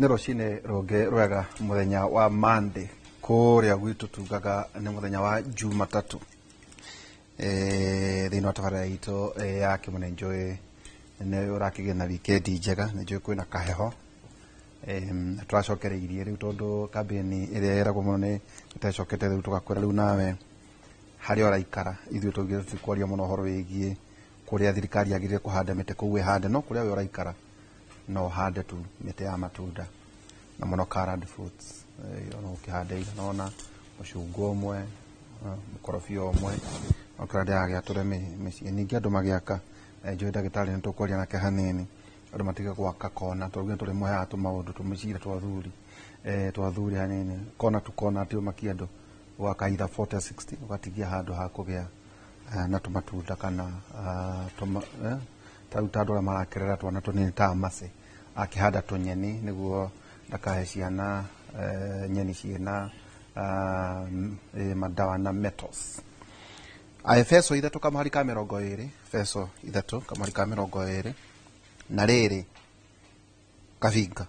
Nĩ rũcinĩ rũngĩ rwega, mũthenya wa Monday, kũrĩa gwitũ tugaga nĩ mũthenya wa Jumatatũ. Thĩinĩ wa tabarĩra itũ ya Kĩmũ, nĩ njũĩ nĩ ũrakĩgĩa na wikendi njega, nĩ njũĩ kwĩna kaheho. Tũracokereirie rĩu tondũ kambĩni ĩrĩa ĩragwo mũno nĩ ĩtecokete, rĩu tũgakwĩra rĩu nawe harĩa ũraikara. Ithuĩ tũgire tũtikwaria mũno ũhoro wĩgiĩ kũrĩa thirikari yagĩrĩire kũhanda mĩtĩ, kũu ĩhande, no kũrĩa we ũraikara no ũhande tu mĩtĩ ya matunda na mũno colored fruits. Ona ũkĩhanda igana ũna, mũcungwa ũmwe, mũkorobia ũmwe, okĩra ndĩragĩatũre mĩciĩ. Ningĩ andũ magĩaka, njũĩ ndagĩtarĩ nĩ tũkwaria nake hanini, andũ matige gwaka kona tondũ tũrĩmũheaga tũmaũndũ tũmĩcira twa athuri hanini, kona tu kona, atĩ ũmakie andũ gwaka either 40 60, ũgatigia handũ ha kũgĩa na tũmatunda kana ta rĩu ta andũ arĩa marakĩrera twana tũnini ta Mercy, akĩhanda tũnyeni nĩguo ndakahe ciana nyeni ciĩna madawa na metals. Aefeso 3:20, Efeso 3:20. Na rĩrĩ, Kabinga,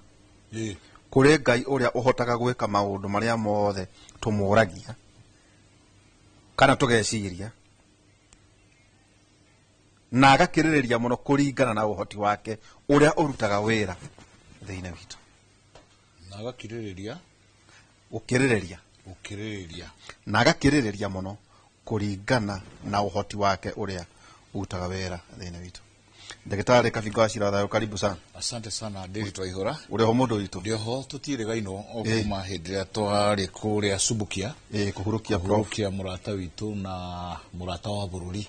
kũrĩ Ngai ũrĩa ũhotaga gwĩka maũndũ marĩa mothe tũmũragia kana tũgeciria, na agakĩrĩrĩria mũno kũringana na ũhoti wake ũrĩa ũrutaga wĩra thĩinĩ witũ. Na agakirĩrĩria. Gũkĩrĩrĩria. Gũkĩrĩrĩria. Na agakĩrĩrĩria mũno kũringana na ũhoti wake ũrĩa ũrutaga wĩra thĩinĩ witũ. Ndagĩtarĩ Kabinga wa Cira, thayũ, karibu sana. Asante sana, Ndĩri Twaihũra. Ũrĩ ho mũndũ witũ? Ndĩoho, tũtirĩgainwo o kuma hĩndĩ ĩrĩa twarĩ kũrĩa Subukia. Ĩ, kũhurũkia prof. Kũhurũkia mũrata witũ na mũrata wa bũrũri,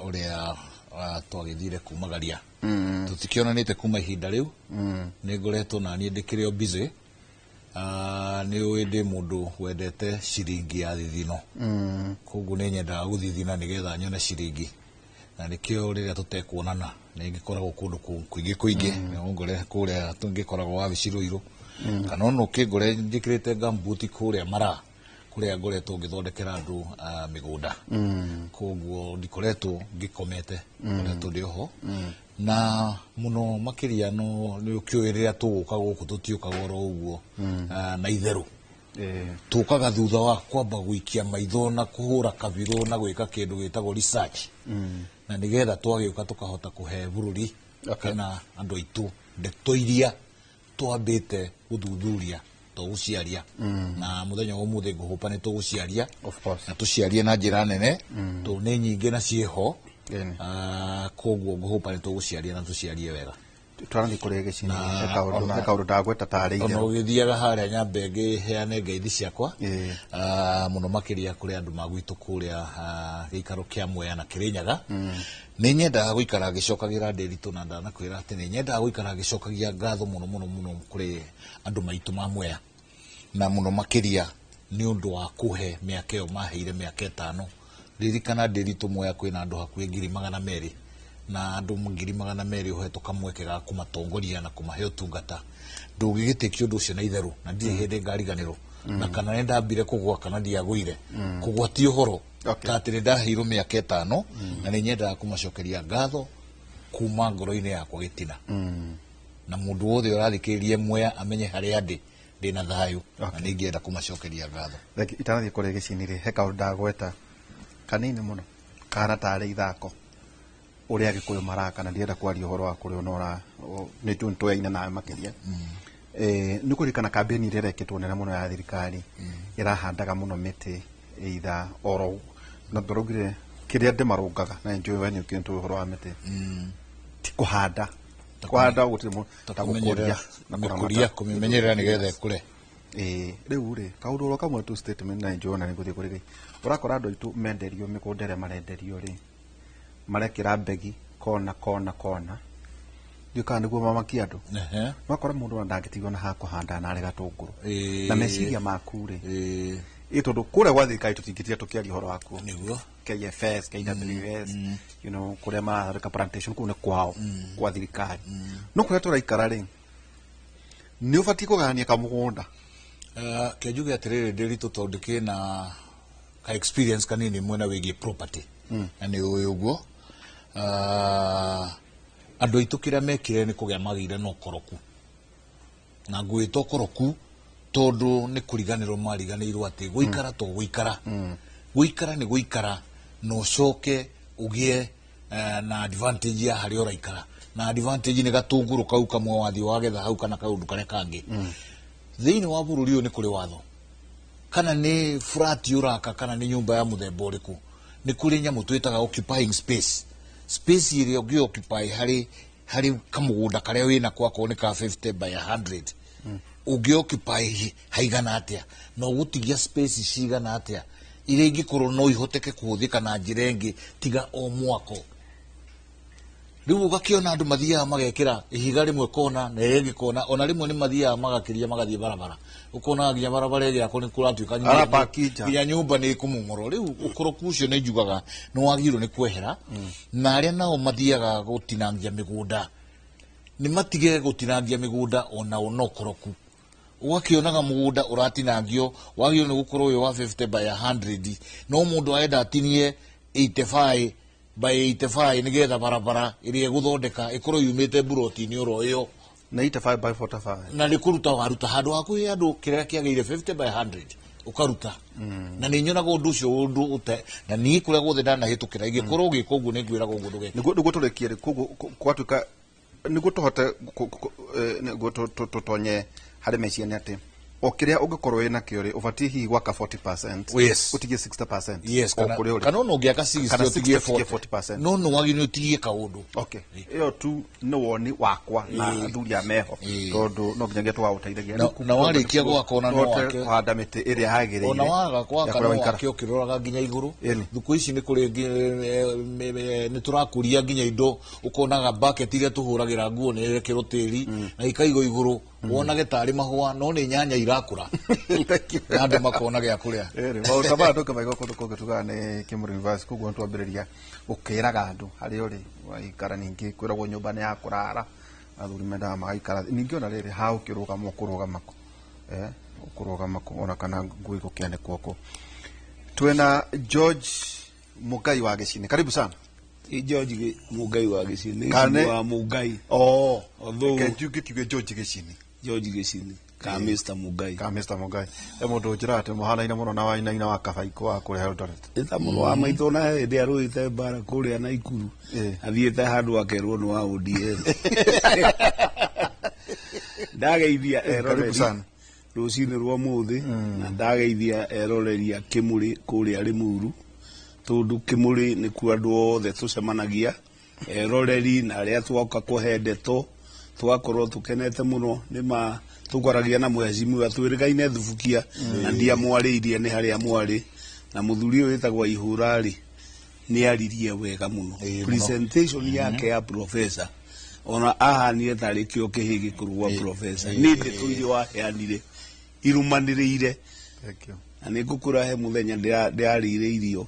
ũrĩa twagĩthire kumagaria. Tũtikĩonanĩte kuma ihinda rĩu. Nĩ ngoretwo na niĩ ndĩkĩrĩ o busy. Nĩ ũĩ ndĩ mũndũ wendete ciringi ya thithino, koguo nĩ nyendaga gũthithina nĩgetha nyone ciringi, na nĩkĩo rĩrĩa tũtekuonana nĩ ngĩkoragwo kũndũ kũingĩ kũingĩ. Nĩ ũngore kũrĩa ngĩkoragwo wabici Rũirũ, kana ona ũkĩngore njĩkĩrĩte gumboot kũrĩa Maraa, kũrĩa ngoretwo ngĩthondekera andũ mĩgũnda. Koguo ndikoretwo ngĩkomete, ngoretwo ndĩ oho na mũno makĩria. No nĩ ũkĩũĩ rĩrĩa tũgũka gũkũ tũtiũkaga oro ũguo na itherũ, tũkaga thutha wa kwamba gũikia maitho na kũhũra kabirũ na gwĩka kĩndũ gĩtagwo research, na nĩgetha twagĩũka tũkahota kũhe bũrũri kana andũ aitũ ndeto iria twambĩte gũthuthuria tũgũciaria. Na mũthenya wa ũmũthĩ ngũhũpa nĩ tũgũciaria. Of course. Na tũciarie na njĩra nene tondũ nĩ nyingĩ na ciĩho. Koguo ngũhũpa nĩ tũgũciaria na tũciarie wega. Twarathiĩ kũrĩ gĩcini, he kaũndũ, he kaũndũ ndagweta tarĩ ona itherũ. Ũgĩthiaga harĩa nyambe ngĩheane ngeithi ciakwa, mũno makĩria kũrĩ andũ magwitũ kũrĩa gĩikaro kĩa Mwea na Kĩrĩnyaga. Nĩ nyendaga gũikara ngĩcokagĩra Ndĩritũ, na ndanakwĩra atĩ nĩ nyendaga gũikara ngĩcokagia ngatho mũno mũno mũno kũrĩ andũ maitũ ma Mwea, na mũno makĩria nĩ ũndũ wa kũhe mĩaka ĩyo maheire, mĩaka 5. Ririkana, Ndĩritũ, Mwea kwĩna andũ hakuhĩ 200,000, na andũ 200,000 ũhetwo kamweke ga kũmatongoria na kũmahe ũtungata, ndũngĩgĩtĩkia ũndũ ũcio na itherũ. Na ndirĩ hĩndĩ ngariganĩrwo na kana nĩ ndambire kũgwa kana ndiagũire, kũgwa ti ũhoro. Ta atĩ nĩ ndaheirwo mĩaka 5, na nĩ nyendaga kũmacokeria ngatho kuma ngoro-inĩ yakwa gĩtina, na mũndũ wothe ũrathikĩrĩria Mwea amenye harĩa ndĩ, ndĩna thayũ na nĩ ingĩenda kũmacokeria ngatho. Thank you. Itanathiĩ kũrĩ gĩcini rĩ, he kaũndũ ndagweta kanini mũno kahana tarĩ ithako ũrĩa Agĩkũyũ maraka, na ndĩrenda kwaria ũhoro wa kũrĩa ona nĩ tũyaine nawe makĩria. Nĩ kũririkana kambĩni ĩrĩa ĩrekĩtwo nene mũno ya thirikari ĩrahandaga mũno mĩtĩ either oro na ndũraugire kĩrĩa ndĩmarũngaga, na njũĩ we nĩ ũkĩũĩ ũhoro wa mĩtĩ, ti kũhanda, kũhanda gũtirĩ ta gũkũria na kũmenyerera kũramata. Kũmĩmenyerera nĩgetha ĩkũre. Ĩĩ, rĩu rĩ, kaũndũ oro kamwe tu, statement, na njũĩ ona nĩ ngũthiĩ kũrĩ ũrakora andũ aitũ menderio mĩgũnda ĩrĩa marenderio rĩ, marekĩra mbegi kona kona kona, ndiũĩ kana nĩguo mamakia andũ. Wakora mũndũ ona ndangĩtigwo na hakũhanda narĩ gatũngũrũ. Na meciria maku rĩ, ĩ tondũ kũrĩa gwa thirikari tũtingĩtira tũkĩaria ũhoro wakuo. KFS, KWS, kũrĩa marathondeka plantation, kũu nĩ kwao kwa thirikari, no kũrĩa tũraikara rĩ, nĩ ũbatiĩ kũgayania kamũgũnda. Ke njuge atĩrĩrĩ, Ndĩritũ, tondũ kĩna ka experience kanini mwena wĩgiĩ property, na nĩ ũĩ ũguo. Andũ aitũ kĩrĩa mekire nĩ kũgĩa magĩire na ũkoroku. Na ngwĩta ũkoroku tondũ nĩ kũriganĩrwo mariganĩirwo atĩ gũikara to gũikara, gũikara nĩ gũikara, na ũcoke ũgĩe na advantage ya harĩa ũraikara, na advantage nĩ gatũngũrũ kau kamwe wathiĩ wagetha hau kana kaũndũ karĩa kangĩ. Thĩinĩ wa bũrũri ũyũ nĩ kũrĩ watho, kana nĩ flat ũraka kana nĩ nyũmba ya mũthemba ũrĩkũ, nĩ kũrĩ nyamũ twĩtaga occupying space, space ĩrĩa ũngĩ occupy harĩ kamũgũnda karĩa wĩnako, akorwo nĩ ka 50 by 100, ũngĩ occupy haigana atĩa na ũgũtigia space cigana atĩa iria ingĩkorwo no ihoteke kũhũthĩka na njĩra ĩngĩ tiga o mwako. Rĩu ũgakĩona andũ mathiaga magekĩra ihiga rĩmwe kona na ĩrĩa ĩngĩ kona, ona rĩmwe nĩ mathiaga magakĩria magathiĩ barabara, ũkona nginya barabara ĩgĩakwo nĩ kũratuĩka Arapaki nja. Nginya nyũmba nĩ ĩkũmomorwo. Rĩu ũkoroku ũcio nĩ njugaga nĩ wagĩrĩirwo nĩ kwehera, na arĩa nao mathiaga gũtinangia mĩgũnda nĩ matige gũtinangia mĩgũnda onao na ũkoroku. Ũgakĩonaga mũgũnda ũratinangio wagĩrĩirwo nĩ gũkorwo wĩ wa 50 by 100, no mũndũ arenda atinie 85 by 85 nĩgetha barabara ĩrĩa ĩgũthondeka ĩkorwo yumĩte mburoti-inĩ oro ĩyo. Na 85 by 45. Na nĩ kũruta waruta handũ hakuhĩ andũ kĩrĩa kĩagĩire 50 by 100 ũkaruta, na nĩ nyonaga ũndũ ũcio ũndũ ũte na niĩ kũrĩa guothe ndanahĩtũkĩra ingĩkorwo ũgĩka ũguo nĩ ngwĩraga ũguo ndũgeke. Nĩguo tũrĩkie rĩ, koguo gwatuĩka nĩguo tũhote nĩguo tũtonye harĩ meciria nĩ atĩ o kĩrĩa ũngĩkorwo wĩ nakĩo rĩ, ũbatiĩ hihi gwaka 40%, ũtigie 60%, yes o kana kũrĩa ũrĩ. Kana ona ũngĩaka 60, Kana ũtigie 60 ũtigie 40. 40%. No nĩ wagĩrĩirwo ũtigie kaũndũ. Okay, ĩyo tu nĩ woni wakwa na athuri a meho, tondũ no nginyagia tũgagũteithagia. Na warĩkia gwaka ona no Tũhote wake kũhanda mĩtĩ ĩrĩa yagĩrĩire ona waga ya gwaka kũrĩa no waikara. wake ũkĩroraga nginya igũrũ. Ĩni. Thukũ ici nĩ kũrĩ nĩ tũrakũria nginya indo, ũkonaga bucket iria tũhũragĩra nguo nĩ ĩrekĩrwo tĩri na ikaigwo igũrũ, wonage tarĩ mahũa no nĩ nyanya irakũra. Thank you. Na andũ makona gĩa kũrĩa. Ĩrĩ maũndũ ta maya ndũngĩmaigua kũndũ kũngĩ, tugaga nĩ Kĩmũrĩ University. Koguo nĩtwambĩrĩria gũkĩraga andũ harĩa ũrĩ waikara. Ningĩ kwĩragwo nyũmba nĩ ya kũrara, athuri mendaga magaikara. Ningĩ ona rĩrĩ ha ũkĩrũgama ũkũrũgama kũ, ũkũrũgama kũ, ona kana nguo igũkĩanĩkwo kũ. Twĩna George Mũngai wa Gĩcini, karibu sana. Ti George Mũngai wa Gĩcini, Kana nĩ wa Mũngai. Oh. Although Reke ngĩkiuge George Gĩcini. George Gĩcini ka Mr Mũngai. Ka Mr Mũngai, e mũndũ ũnjĩraga atĩ mũhanaine mũno na Wainaina wa Kabaikũ wa kũrĩa Eldoret. Nĩ ta mũrũ wa maitũ, na hĩndĩ arũĩte mbara kũrĩa Naikuru, athiĩte handũ akerwo nĩ wa ODM. Ndageithia Karibu eroreri sana. Rũcinĩ rwa ũmũthĩ, na ndageithia eroreri a Kĩmũrĩ kũrĩa Rĩmuru, tondũ Kĩmũrĩ nĩkuo andũ othe tũcemanagia, eroreri na arĩa twoka kũhe ndeto, tũgakorwo tũkenete mũno. Nĩ ma tũkwaragia na mheshimiwa twĩrĩgaine thubukia na ndiamwarĩirie nĩ harĩa mwarĩ na mũthuri ũyũ wĩtagwo Ihũra rĩ, nĩ aririe wega mũno. Ĩĩ, mũno. Presentation yake ya professor, ona ahanire tarĩ kĩo kĩhĩ gĩkũrũ gwa professor, nĩ ndeto iria waheanire irumanĩrĩire. Thank you. Na nĩ ngũkũra he mũthenya ndĩrarĩire irio,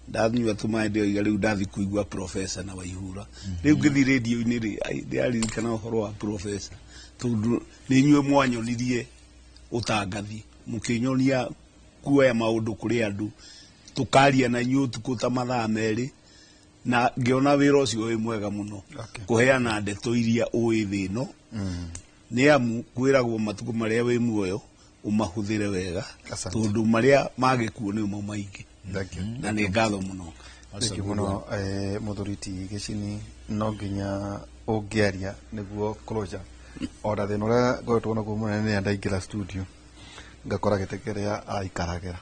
ndanyua tũmaĩ, ndĩoiga rĩu ndathi kũigua professor na Waihura. Rĩu ngĩthiĩ rĩndio-inĩ rĩ, ai, ndĩraririkana ũhoro wa professor, tondũ nĩ inyuĩ mwanyonirie ũtangathi, mũkĩnyonia kuoya maũndũ kũrĩ andũ, tũkaria na inyuĩ ũtukũ ta mathaa 2, na ngĩona wĩra ũcio wĩ mwega mũno. Kũheana ndeto iria ũĩ thĩ ĩno, nĩ amu kwĩragwo matukũ marĩa wĩ muoyo ũmahũthĩre wega. Asante. Tondũ marĩa magĩkuo nĩ mo maingĩ. Thank you. Na nĩ ngatho mũno. Thank you mũno, mũthuri ti Gĩcini. No nginya ũngĩaria nĩguo closure, ona thĩna ũrĩa ngoretwo naguo mũnene nĩ ndaingĩra studio ngakora gĩtĩ kĩrĩa aikaragĩra,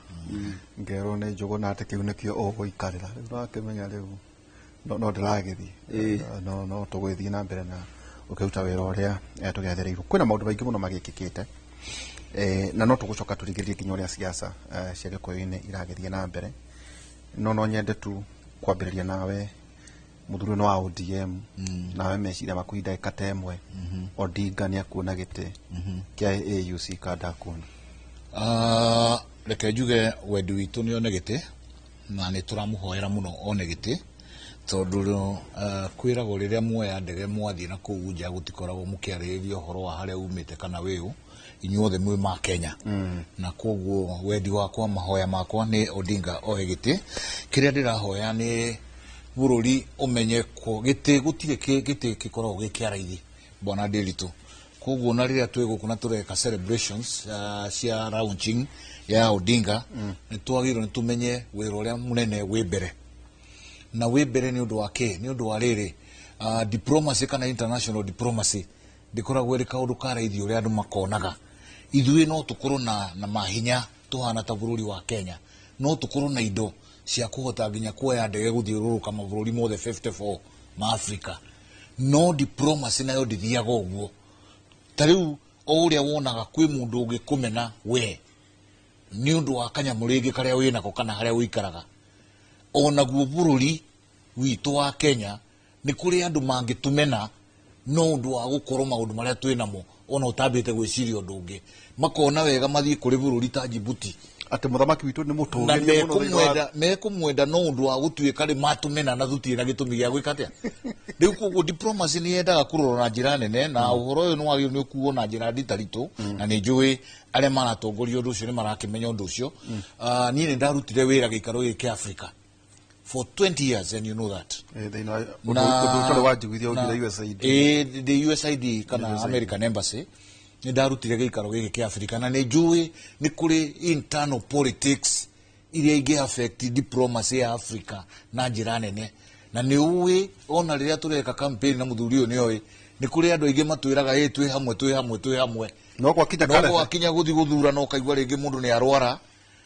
ngerwo nĩ Njũgũna atĩ kĩu nĩkĩo ũgũikarĩra. Rĩu ndakĩmenya rĩu no ndĩragĩthiĩ, no tũgũgĩthiĩ na mbere na ũkĩruta wĩra ũrĩa tũgethereirwo. Kwĩna maũndũ maingĩ mũno magĩkĩkĩte, na no tũgũcoka tũrigĩrĩrie nginya ũrĩa siasa cia Gĩkũyũ-inĩ iragĩthiĩ na mbere, no nyende tu kwambĩrĩria nawe, mũthuri ũyũ wa ODM, nawe meciria maku ndagĩka ta ĩmwe. Odinga nĩ akuona gĩtĩ kĩa AUC ka ndakuona? Ah, reke njuge wendi witũ nĩ one gĩtĩ, na nĩ tũramũhoera mũno one gĩtĩ, tondũ kwĩragwo rĩrĩa muoya ndege mwathiĩ na kũu nja gũtikoragwo mũkĩarĩrĩria ũhoro wa harĩa umĩte kana wĩũ, inyuothe mwĩ ma Kenya. Na koguo wendi wakwa, mahoya makwa nĩ Odinga oe gĩtĩ. Kĩrĩa ndĩrahoya nĩ bũrũri ũmenye ko gĩtĩ gũtirĩ gĩtĩ gĩkoragwo gĩ kĩa raithi, bwana Ndiritu. Koguo na rĩrĩa twĩ gũkũ na tũreka celebrations cia launching ya Odinga, nĩ twagĩrĩirwo nĩ tũmenye wĩra ũrĩa mũnene wĩ mbere, na wĩ mbere nĩ ũndũ wa kĩ? Nĩ ũndũ wa rĩrĩ, diplomacy kana international diplomacy ndĩkoragwo ĩrĩ kaũndũ ka raithi ũrĩa andũ makonaga. Ithuĩ no tũkorwo na mahinya tũhana ta bũrũri wa Kenya, no tũkorwo na indo cia kũhota nginya kuoya ndege gũthiũrũrũka mabũrũri mothe 54 ma Africa, no diplomacy nayo ndĩthiaga ũguo. Ta rĩu o ũrĩa wonaga kwĩ mũndũ ũngĩkũmena we nĩ ũndũ wa kanyamũ rĩngĩ karĩa wĩnako kana harĩa ũikaraga, onaguo bũrũri witũ wa Kenya nĩ kũrĩ andũ mangĩtũmena no ũndũ wa gũkorwo maũndũ marĩa twĩ namo, ona ũtambĩte gwĩciria ũndũ ũngĩ, makona wega mathiĩ kũrĩ bũrũri ta Djibouti. Atĩ mũthamaki witũ nĩ na mũtũgĩrie mũno thĩinĩ wa mekumwenda no ũndũ wa gũtuĩka rĩ matũmena na tũtirĩ na gĩtũmi gĩa gwĩka atĩa. Rĩu koguo diplomacy nĩ yendaga kũrorwo na njĩra nene, na ũhoro ũyũ nĩ wagĩrĩirwo nĩ ũkuo na njĩra nditaritũ, na nĩ njũĩ arĩa maratongoria ũndũ ũcio nĩ marakĩmenya ũndũ ũcio. Niĩ nĩ ndarutire wĩra gĩikaro gĩkĩ kĩa Africa for 20 years, and you know that. Thĩinĩ wa ũndũ ũtarĩ wanjiguithia ũngire USAID. Ĩĩ, the USAID kana American Embassy, nĩ ndarutire gĩikaro gĩkĩ kĩa Africa, na nĩ njũĩ nĩ kũrĩ internal politics iria ingĩ affect diplomacy ya Africa na njĩra nene. Na nĩ ũĩ ona rĩrĩa tũreka campaign na mũthuri ũyũ nĩ oĩ nĩ kũrĩ andũ aingĩ matwĩraga ĩ twĩ hamwe, twĩ hamwe, twĩ hamwe, no gwakinya no karebe gwakinya gũthiĩ gũthurana ũkaigua rĩngĩ mũndũ nĩ arwara,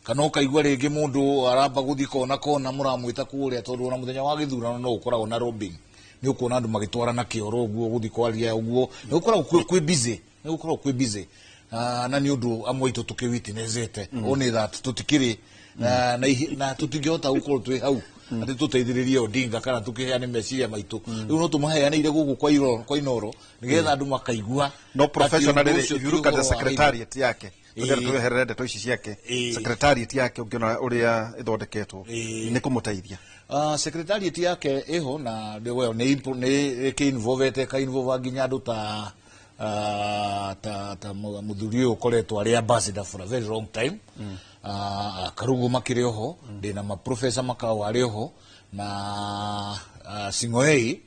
kana ũkaigua rĩngĩ mũndũ aramba gũthiĩ kona kona mũramwĩta kũrĩa, tondũ ona mũthenya wa gĩthurano no ũkoragwo na lobbying, nĩ ũkuona andũ magĩtwarana kĩoro ũguo gũthiĩ kwaria ũguo, nĩ gũkoragwo kwĩ busy, nĩ gũkoragwo kwĩ busy. Na nĩ ũndũ amwe aitũ tũkĩwitnessete, only that tũtikĩrĩ na tũtingĩhota gũkorwo twĩ hau atĩ tũteithĩrĩrie Odinga kana tũkĩheane meciria maitũ. Rĩu no tũmaheanĩire gũkũ kwa Inooro nĩgetha andũ makaigua no atĩ professionally ũndũ ũcio if you look at ti the ũhoro wa hitho. secretariat yake, tũthiĩ tweherere ndeto ici ciake, secretariat yake ũngĩona ũrĩa ĩthondeketwo nĩ kũmũteithia. Secretariat yake ĩho na well, nĩ ĩkĩ-involvete ĩka-involve nginya andũ ta ta mũthuri ũyũ ũkoretwo arĩ ambassador for a very long time, Karugu makĩrĩ oho, ndĩna maprofessor Makau arĩ oho, na Sing'oei,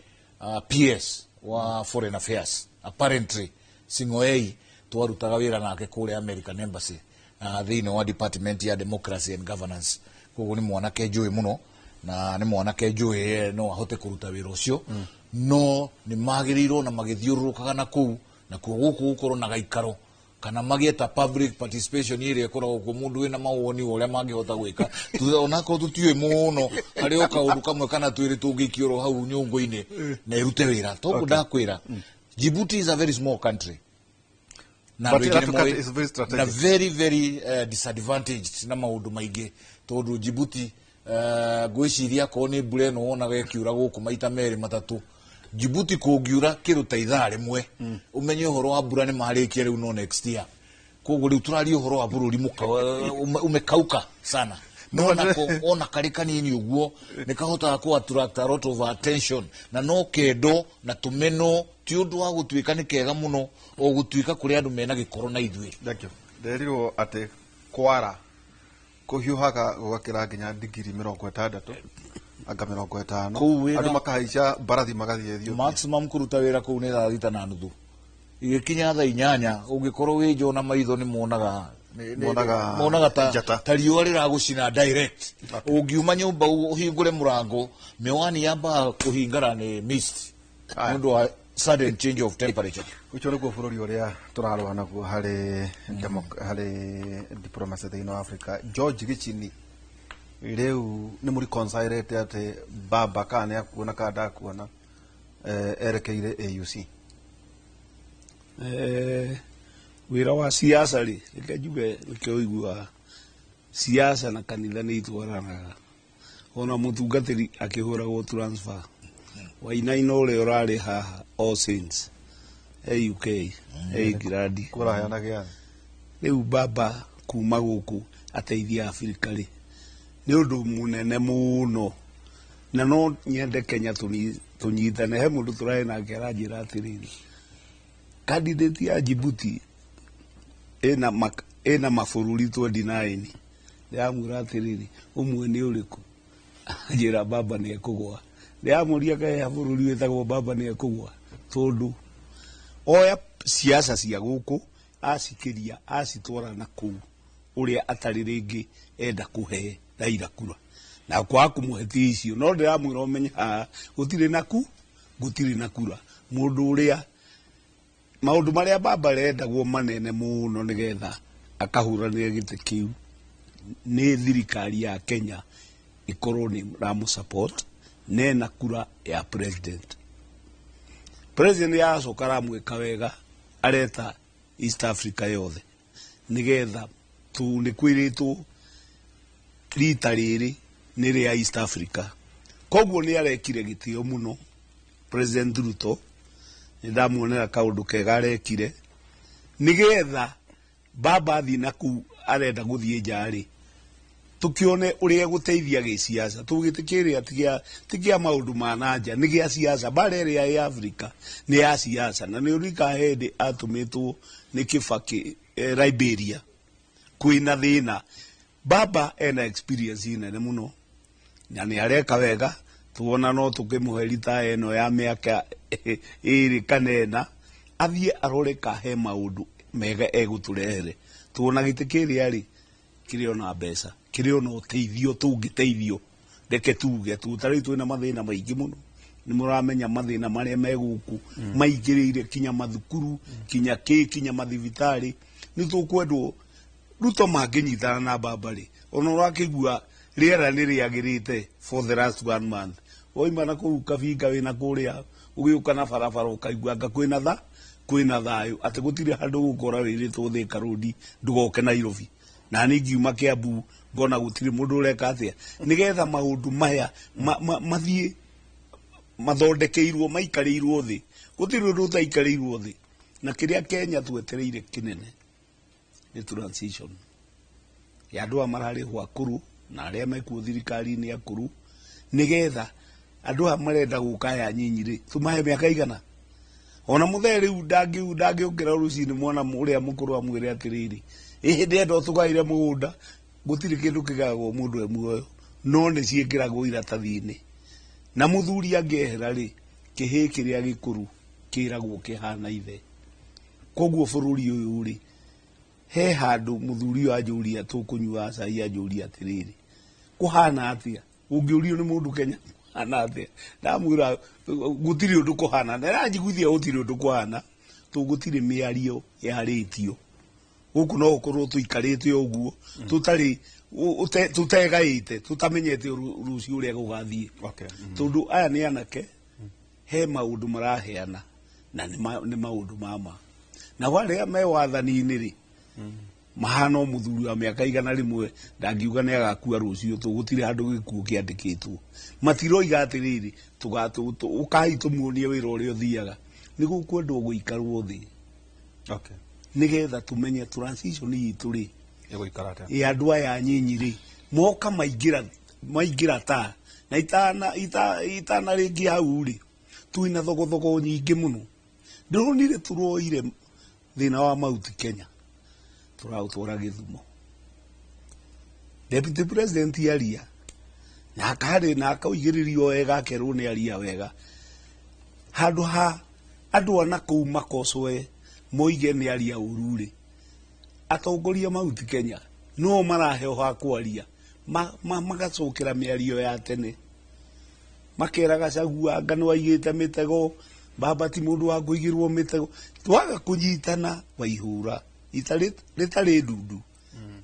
PS wa Foreign Affairs. Apparently Sing'oei twarutaga wĩra nake kũrĩa American Embassy, thĩinĩ wa department ya democracy and governance. Koguo nĩ mwanake njũĩ mũno, na nĩ mwanake njũĩ no ahote kũruta wĩra ũcio. No nĩ magĩrĩirwo na magĩthiũrũrũkaga na kũu nakuo gũkũ gũkorwo na gaikaro kana magĩeta public participation ĩrĩa ĩkoragwo kuo, mũndũ wĩna mawoni wa ũrĩa mangĩhota gwĩka thutha, onakorwo tũtiũĩ mũno harĩ o kaũndũ kamwe kana twĩrĩ tũngĩikio oro hau nyũngũ-inĩ na ĩrute wĩra. Toguo ndakwĩra, Djibouti is a very small country na But andũ aingĩ that nĩ country moĩ is very strategic. Na very very disadvantaged na maũndũ maingĩ, tondũ Djibouti, ngwĩciria akorwo nĩ mbura ĩno wonaga ĩkiura gũkũ maita merĩ matatũ, Djibouti kũngiura kĩndũ ta ithaa rĩmwe ũmenye ũhoro wa mbura nĩ marĩkia rĩu no next year. Koguo rĩu tũraria ũhoro wa bũrũri umekauka sana, no nako ona karĩ kanini ũguo nĩ kahotaga kũ attract a lot of attention, na no kendo na tũmeno ti ũndũ wa gũtuĩka nĩ kega mũno o gũtuĩka kũrĩ andũ mena gĩkoro na ithuĩ. Thank you. Nderirwo atĩ kwara kũhiũhaga gũgakĩra nginya digiri 60 anga 50. Kũu wĩna- Andũ makahaica mbarathi magathiĩ Ethiopia. Maximum kũruta wĩra kũu nĩ 6:30, igĩkinya 8:00 ũngĩkorwo wĩ nja ona maitho nĩ monaga Monaga monaga ta, njata. ta riũa rĩragũcina direct. Ũngiuma nyũmba ũhingũre mũrango, mĩwani yambaga kũhingara nĩ mist Aya. nĩ ũndũ wa sudden change of temperature. Ũcio nĩguo bũrũri ũrĩa tũrarũa naguo harĩ harĩ diplomacy thĩinĩ wa Africa. George Gichini, rĩu nĩ mũreconcilete atĩ baba kana nĩ akuona kana ndakuona, erekeire AUC? Wĩra wa siasa rĩ, reke njuge nĩkĩo ũiguaga siasa na kanitha nĩ itwaranaga. Ona mũtungatĩri akĩhũragwo transfer, Wainaina ũrĩa ũrarĩ haha All Saints e UK e England. Kũraheana gĩathĩ. Rĩu baba kuma gũkũ ateithia Afrika rĩ, nĩ ũndũ mũnene mũno, na no nyende Kenya tũnyitane. He mũndũ tũrarĩ nake aranjĩra atĩrĩrĩ, candidate ya Djibouti ĩna mabũrũri 29. Ndĩramwĩra atĩrĩrĩ, ũmwe nĩ ũrĩkũ? Anjĩra baba nĩ ekũgwa. Ndĩramũria kahe bũrũri wĩtagwo baba nĩ ekũgwa, tondũ Oya siasa cia gũkũ acikĩria acitwara na kũu ũrĩa atarĩ rĩngĩ enda kũhe Raila kura na kwaga kũmũhe ti icio no ndĩramwĩra ũmenye haha gũtirĩ na ku gũtirĩ na kura mũndũ ũrĩa maũndũ marĩa baba arendagwo manene mũno nĩgetha akahũranĩre gĩtĩ kĩu nĩ thirikari ya Kenya ĩkorwo nĩ ramũ support nena kura ya president. President yacoka aramwĩka wega areta East Africa yothe nĩgetha tu nĩ kwĩrĩtwo rita rĩrĩ nĩ rĩa East Africa. Koguo nĩ arekire gĩtĩo mũno President Ruto, nĩ ndamuonera kaũndũ kega arekire nĩgetha baba athiĩ na kũu arenda gũthiĩ nja rĩ tukione uria guteithia gĩciaca tugĩte kĩrĩa ti kĩa maũndũ ma na nja nĩ gĩa siasa bara ĩrĩa ya Africa nĩ ya siasa na nĩ ũrika hĩndĩ atũmĩtwo nĩ Kibaki Liberia kwĩna thĩna. Baba ena experience nene mũno na nĩ areka wega tuona no tukĩmũhe rita ĩno ya mĩaka ĩrĩ kana ĩna athiĩ arore ka he maũndũ mega egũtũrehere. Tuona gĩtĩ kĩrĩa rĩ kĩrĩ ona mbeca kĩrĩ ona ũteithio tũngĩteithio reke tuge tu ta rĩu twĩna mathĩna maingĩ mũno nĩ mũramenya mathĩna marĩa me gũkũ maingĩrĩire kinya mathukuru kinya kĩ kinya mathibitarĩ nĩ tũkwendwo Ruto mangĩnyitana na baba rĩ ona ũrakĩigua rĩera nĩ rĩagĩrĩte for the last 1 month woima na kũu Kabinga wĩna kũrĩa ũgĩũka na barabara ũkaigua anga kwĩna tha kwĩna thayũ atĩ gũtirĩ handũ gũkora wĩrĩtwo Thika Road ndũgoke Nairobi na niĩ ngiuma Kiambu ngona gũtirĩ mũndũ ũreka atĩa nĩgetha maũndũ maya mathiĩ mathondekeirwo maikarĩirwo thĩ gũtirĩ ũndũ ũtaikarĩirwo thĩ na kĩrĩa Kenya twetereire kĩnene nĩ transition ya andũ aya mararĩhwo akũrũ na arĩa mekuo thirikari-inĩ akũrũ nĩgetha andũ aya marenda gũka aya nyinyi rĩ tũmahe mĩaka igana ona mũthee rĩu ndangĩũkĩra rũcinĩ mwana ũrĩa mũkũrũ amwĩre atĩrĩrĩ ĩhĩ ndĩrenda ũtũgaĩre mũgũnda gũtirĩ kĩndũ kĩgayagwo mũndũ e muoyo no nĩ ciĩkĩragwo iratathi-inĩ na mũthuri angĩehera rĩ kĩhĩ kĩrĩa gĩkũrũ kĩragwo kĩhana ithe. Koguo bũrũri ũyũ rĩ he handũ mũthuri ũyũ anjũria tũkũnyua cai anjũria atĩrĩrĩ kũhana atĩa ũngĩũrio nĩ mũndũ Kenya kũhana atĩa ndamwĩra gũtirĩ ũndũ kũhana na aranjiguithia gũtirĩ ũndũ kũhana tũ gũtirĩ mĩario yarĩtio gũkũ no gũkorwo tũikarĩte ũguo tũtarĩ tũtegaĩte tũtamenyete rũciũ ũrĩa gũgathiĩ. Tondũ aya nĩ anake he maũndũ maraheana na nĩ maũndũ mama na arĩa me wathani-inĩ rĩ mahana mũthuri wa mĩaka 100 ndangiuga nĩ agakua rũciũ tũ gũtirĩ handũ gĩkuũ kĩandĩkĩtwo matiroiga atĩrĩrĩ ũkai tũmuonie wĩra ũrĩa ũthiaga nĩ gũkwendwo gũikarwo thĩ. Nĩgetha tũmenye transition itũ rĩ ĩgũikara atĩa ĩ andũ aya nyinyi rĩ moka maingĩra ta na itana rĩngĩ hau rĩ twĩna thogothogo nyingĩ mũno ndĩronire tũroire thĩna wa Mount Kenya tũraũtwara Gĩthumo. Deputy President aria na akarĩ na akaũigĩrĩrio wega akerwo nĩ aria wega handũ ha andũ ana kũu makocwe moige nĩ aria ũru rĩ atongoria Mount Kenya no maraheo ha kwaria magacokera mĩario ya tene makera Gachagua anga nĩ waigĩte mĩtego baba ti mũndũ wa kũigĩrwo mĩtego twaga kũnyitana waihũra rĩtarĩ ndundu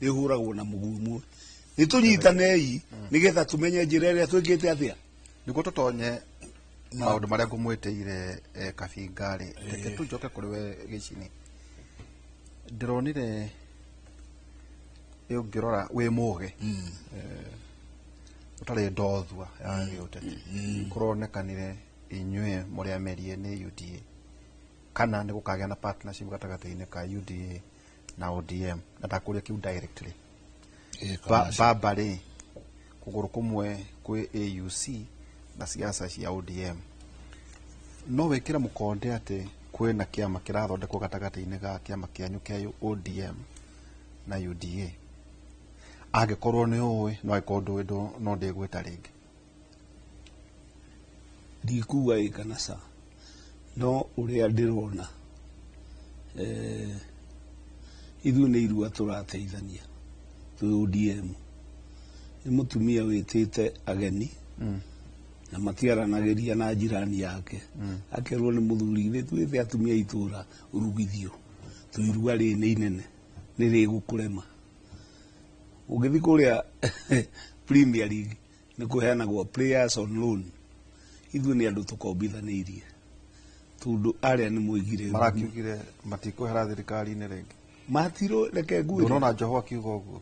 rĩhũragwo na mũguu ũmwe nĩ tũnyitanei nĩgetha tũmenye njĩra ĩrĩa twĩkĩte atĩa nĩguo tũtonye maũndũ marĩa ngũmwĩtĩire Kabinga rĩ reke tũnjoke kũrĩ we Gĩcini ndĩronire ũngĩrora wĩ mũgĩ ũtarĩ ndothua ya gĩũteti kũronekanire inyuĩ mũrĩ amerie nĩ UDA kana nĩ gũkagĩa na partnership gatagatĩ-inĩ ka UDA na ODM na ndakũria kĩu directly baba rĩ kũgũrũ kũmwe kwĩ AUC na siasa cia ODM no wĩkĩre mũkonde atĩ kwĩna kĩama kĩrathondekwo gatagatĩ-inĩ ga kĩama kĩanyu kĩa ODM na UDA angĩkorwo nĩ ũĩ no angĩkorwo ndũĩ no ndĩgwĩta rĩngĩ ndikuga ĩ kana ca no ũrĩa ndĩrona Ithuĩ nĩ irua tũrateithania twĩ ODM. Nĩ mũtumia wĩtĩte ageni na matiaranagĩria na njirani yake, akerwo nĩ mũthuri, githĩ twĩte atumia a itũra ũrugithio to irua rĩrĩ nĩ inene, nĩ rĩgũkũrema. Ũngĩthiĩ kũrĩa Premier League nĩ kũheanagwo players on loan. Ithuĩ nĩ andũ tũkombithanĩirie tondũ arĩa nĩ moigire Marakiugire matikwehera thirikari-inĩ rĩngĩ. Matirũ, reke ngwĩre. Ndũnona Joho akiuga ũguo.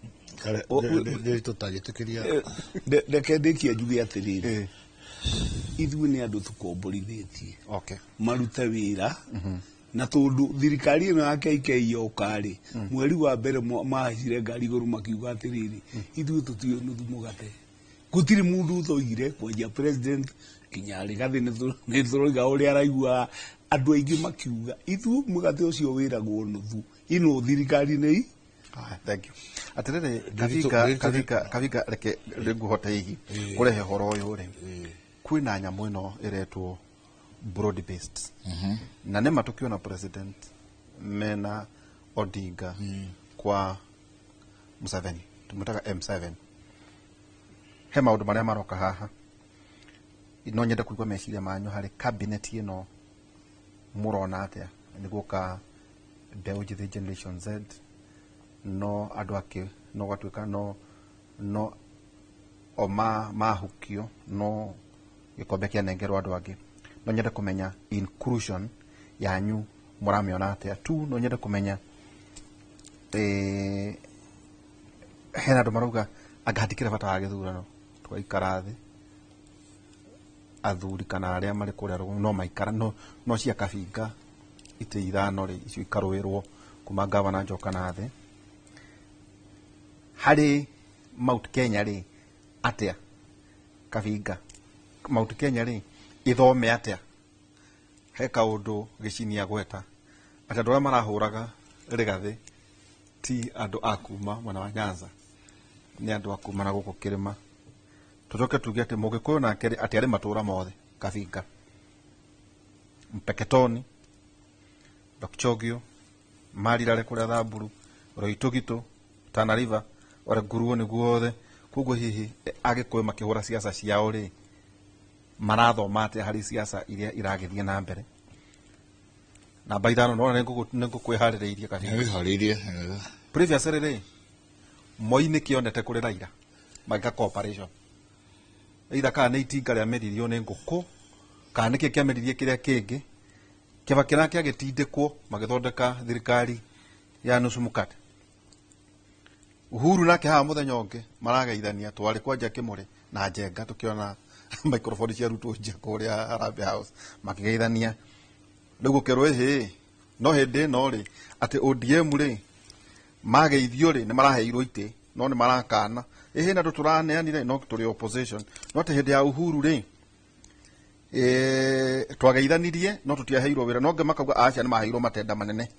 Tũtagĩtĩkĩria. Reke ndĩkie njuge atĩrĩrĩ, ithuĩ nĩ andũ tũkomborithĩtie marute wĩra, na tondũ thirikari ĩno ya KK yoka rĩ, mweri wa mbere mahaicire ngari igũrũ makiuga atĩrĩrĩ, ithuĩ tũtiũĩ nuthu mũgate. Gũtirĩ mũndũ ũtoigire, kwanjia president kinya Rigathi, nĩ tũroiga ũrĩa araigua. Andũ aingĩ makiuga ithuĩ mũgate ũcio wĩragwo nuthu, ĩno thirikari nĩ Aya, thank you. Atirĩrĩ, Kabinga, Kabinga, Kabinga, reke rĩngũhote hihi kũrehe ũhoro ũyũ rĩ, kwĩna nyamũ ĩno ĩretwo broad based, na nĩma tũkĩona president mena Odinga kwa Museveni, tũmwĩtaga M7. He maũndũ marĩa maroka haha, no nyende kũigua meciria manyu harĩ cabinet ĩno. Mũrona atĩa? Nĩ guoka mbeũ njĩthĩ, Generation Z, no andũ akĩ no gwatuĩka no o mahukio, no gĩkombe kĩanengerwo andũ angĩ. No nyende kũmenya inclusion yanyu mũramĩona atĩa tu. No nyende kũmenya, hena andũ marauga anga hatikĩrĩ bata wa gĩthurano, tũgaikara thĩ athuri kana arĩa marĩ kũrĩa rũgongo no maikara no cia Kabinga itĩ ithano rĩ, icio ikarũĩrwo kuma gavana njoka na thĩ harĩ Mount Kenya rĩ. Atĩa, Kabinga, Mount Kenya rĩ ithome atĩa? He kaũndũ gĩcinia gweta atĩ andũ arĩa marahũraga Rigathĩ ti andũ a kuma mwena wa Nyanza, nĩ andũ a kuma na gũkũ kĩrĩma. Tũcoke tuge atĩ Mũgĩkũyũ nake rĩ, atĩ arĩ matũra mothe, Kabinga, Mpeketoni, Lokchogio, Marirare, kũrĩa Thamburu, Roitũgitũ, Tana River, ore nguruo nĩ guothe. Koguo hihi Agĩkũyũ makĩhũra ciaca ciao rĩ, marathoma atĩa harĩ ciaca iria iragĩthiĩ na mbere? Namba 5, nona nĩ ngũkwĩharĩrĩirie, Kabinga. Wĩharĩirie. Previously rĩ, Moi nĩ kĩonete kũrĩ Raila magĩka cooperation, either kana nĩ itinga rĩameririo nĩ ngũkũ kana nĩkĩ kĩameririe kĩrĩa kĩngĩ. Kĩbakĩ nake agĩtindĩkwo magĩthondeka thirikari ya nusu mkate. Uhuru nake haha mũthenya ũngĩ marageithania, twarĩ kwanja Kĩmũrĩ na Njenga, tũkĩona microphone ciarutwo nja kũrĩa Harambee House makĩgeithania. Rĩu gũkerwo ĩhĩ, no hĩndĩ ĩno rĩ, atĩ ODM rĩ mageithio rĩ, nĩ maraheirwo itĩ, no nĩ marakana ĩhĩ na andũ tũraneanire no tũrĩ opposition. No atĩ hĩndĩ ya Uhuru rĩ, twageithanirie no tũtiaheirwo wĩra, no ngĩ makauga aca, nĩ maheirwo matenda manene.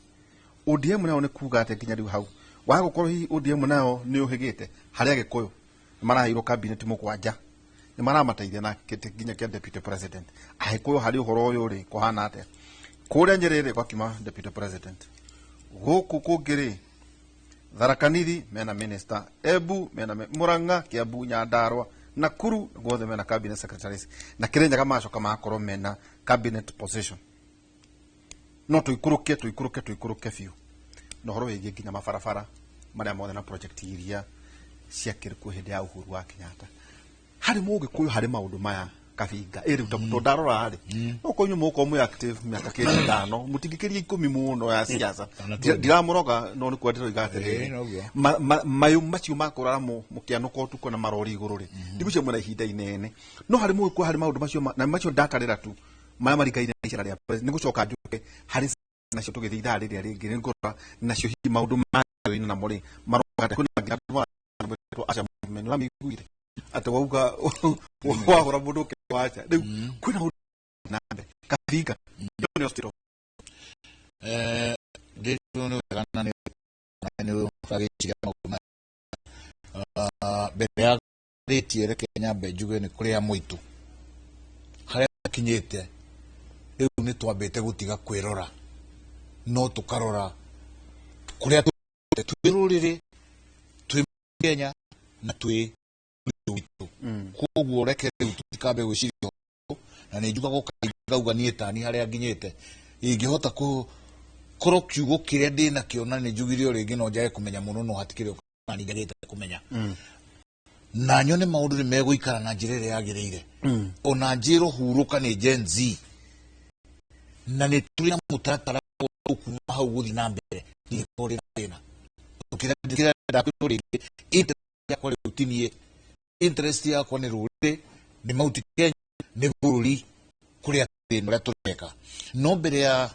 ODM nayo nĩ kuga atĩ nginya rĩu hau waga gũkorwo hihi ODM nayo nĩ ũhĩgĩte harĩ Agĩkũyũ, nĩ maraheirwo cabinet mũgwanja, nĩ maramateithia na kĩtĩ nginya kĩa deputy president. Agĩkũyũ harĩ ũhoro ũyũ rĩ, kũhana atĩa? Kũrĩa Nyĩrĩ rĩ, gwakiuma deputy president. Gũkũ kũngĩ rĩ, Tharaka Nithi mena minister, Embu mena Murang'a, Kiambu, Nyandarua, Nakuru guothe mena cabinet secretaries, na Kirinyaga macoka makorwo mena cabinet position. No tũikũrũke, tũikũrũke, tũikũrũke biũ na ũhoro wĩgiĩ nginya mabarabara marĩa mothe na project iria ciakĩrĩ kuo hĩndĩ ya Uhuru wa Kenyatta harĩ Mũgĩkũyũ, harĩ maũndũ maya, Kabinga. Ĩ rĩu tondũ ndarora rĩ, no korwo inyuĩ mũgũkorwo mwĩ active mĩaka kĩndũ 5, mũtingĩkĩria 10 mũno ya siasa. Ona Ndiramũroga, no nĩ kuo ndĩroiga atĩrĩrĩ, Ĩĩ, noguo. Mayũ macio makũrara mũkĩanũka ũtukũ na marori igũrũ rĩ, ndigwĩciria mwĩna ihinda inene. No harĩ Mũgĩkũyũ, harĩ maũndũ macio na macio ndatarĩra tu marĩa maringaine na icera rĩa president, nĩ gũcoka njuke harĩ nacio tũgĩthiĩ ithaa rĩrĩa rĩngĩ, nĩ ngũrora nacio hihi maũndũ mayo namo rĩ maroka atĩa. Kwĩna nginya andũ maretwo Aca movement, nĩũramĩiguire atĩ wauga wahũra mũndũ ũkĩ wacha. Rĩu kwĩna maũndũ na mbere, Kabinga, ĩyo nĩyo state of Ndĩrĩ nĩ wega na nĩ ũragĩciria maũndũ maya. Mbere ya rĩtie, reke nyambe njuge nĩ kũrĩ a mũitũ harĩa kinyĩte rĩu nĩ twambĩte gũtiga kwĩrora. No tũkarora kũrĩa twĩ rũrĩrĩ, twĩ Kenya na twĩ witũ. Koguo reke rĩu tũtikambe gwĩciria ũhoro, na nĩ njugaga kaingĩ ngauga niĩ tani harĩa nginyĩte ingĩhota kũ korwo kiugo kĩrĩa ndĩ nakĩo, na nĩ njugire o rĩngĩ no njage kũmenya mũno, no hatikĩrĩ na nĩ njagĩte kũmenya na nyone maũndũ nĩ megũikara na njĩra ĩrĩa yagĩrĩire, ona njĩrwo hurũka nĩ Gen Z na nĩ tũrĩ na mũtaratara kuma hau gũthiĩ na mbere, ndigĩkorwo ndĩ na thĩna. Kĩrĩa ndakwĩrwo rĩngĩ, interest yakwa rĩu ti niĩ, interest yakwa nĩ rũrĩrĩ, nĩ Mount Kenya, nĩ bũrũri kũrĩa thĩna ũrĩa tũreka. No mbere ya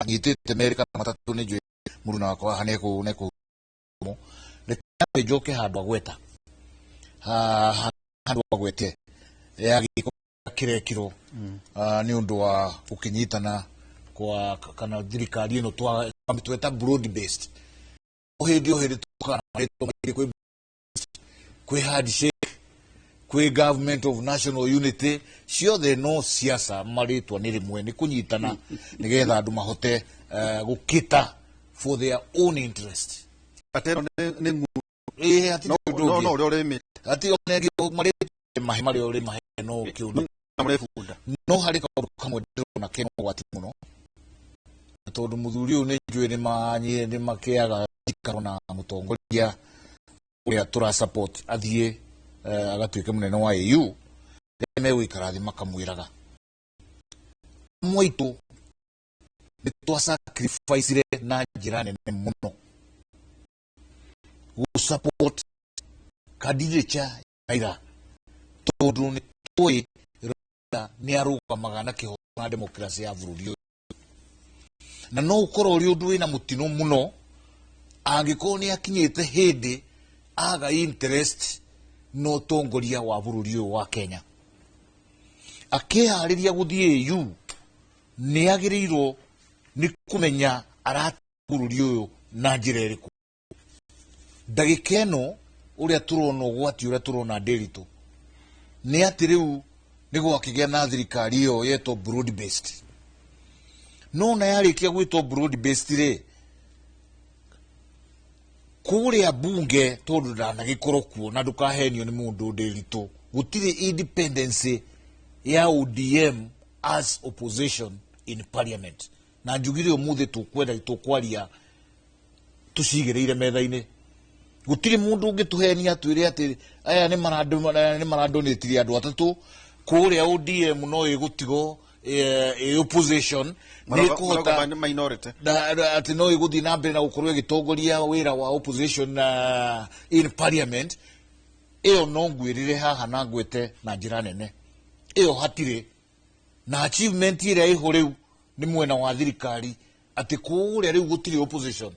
nyitĩte merĩ kana matatũ, nĩ njũĩ mũruna wakwa haha nĩekũ reke nyambe njoke handũ agweta handũ agwete ya gĩko kĩrekirwo nĩ ũndũ wa gũkĩnyitana kwa kana thirikari ĩno tweta broad based. O hĩndĩ o hĩndĩ tũkaga na marĩtwa maingĩ, kwĩ handshake, kwĩ government of national unity, ciothe no siasa, marĩtwa nĩ rĩmwe, nĩ kũnyitana nĩgetha andũ mahote gũkĩta for their own interest. Atĩ ĩno nĩ nguo. Ĩĩ, hatirĩ ũndũ no ũngĩ. No ũrĩa ũrĩmĩte. Hatirĩ ona ĩngĩ marĩtwa mahe marĩa ũrĩ mahe no kĩũndũ. Na mũrebunda. No harĩ kaũndũ kamwe ndĩrona kena ũgwati mũno, na tondũ mũthuri ũyũ nĩ njũĩ nĩ makĩaga njikaro na mũtongoria ũrĩa tũra support athiĩ agatuĩke mũnene wa AU, rĩrĩa megũikara thĩ makamwĩraga mwaitũ nĩ twa sacrifice na njĩra nene mũno gũ support candidature ya Raila, tondũ nĩ tũĩ Raila nĩ arũgamaga na kĩhoto na democracy ya bũrũri ũyũ, na no ũkorwo ũrĩ ũndũ wĩna mũtino mũno angĩkorwo nĩ akinyĩte hĩndĩ aga interest na ũtongoria wa bũrũri ũyũ wa Kenya. Akĩharĩria gũthiĩ AU, nĩ agĩrĩirwo nĩ kũmenya arata bũrũri ũyũ na njĩra ĩrĩkũ. Ndagĩka ĩno ũrĩa tũrona ũgwati ũrĩa tũrona ndĩritũ nĩ atĩ rĩu nĩ gwakĩgĩa na thirikari ĩyo yetwo broad based. No na yarĩkia gwĩtwo broad based rĩ, kũrĩa bunge, tondũ ndanagĩkorwo kuo na ndũkahenio nĩ mũndũ ndĩritũ, gũtirĩ independence ya ODM as opposition in parliament. Na njugire ũmũthĩ tũkwenda tũkwaria tũcigĩrĩire metha-inĩ, gũtirĩ mũndũ ũngĩtũhenia atwĩre atĩ aya nĩ maradonĩtirie andũ atatũ kũrĩa ODM no ĩgũtigwo ĩ opposition nĩ ĩkũhota Marauga minority. Atĩ no ĩgũthiĩ na mbere na gũkorwo ĩgĩtongoria wĩra wa opposition in parliament. Ĩyo no ngwĩrĩre haha na ngwĩte na njĩra nene, ĩyo hatirĩ na achievement ĩrĩa ĩho rĩu nĩ mwena wa thirikari, atĩ kũrĩa rĩu gũtirĩ opposition,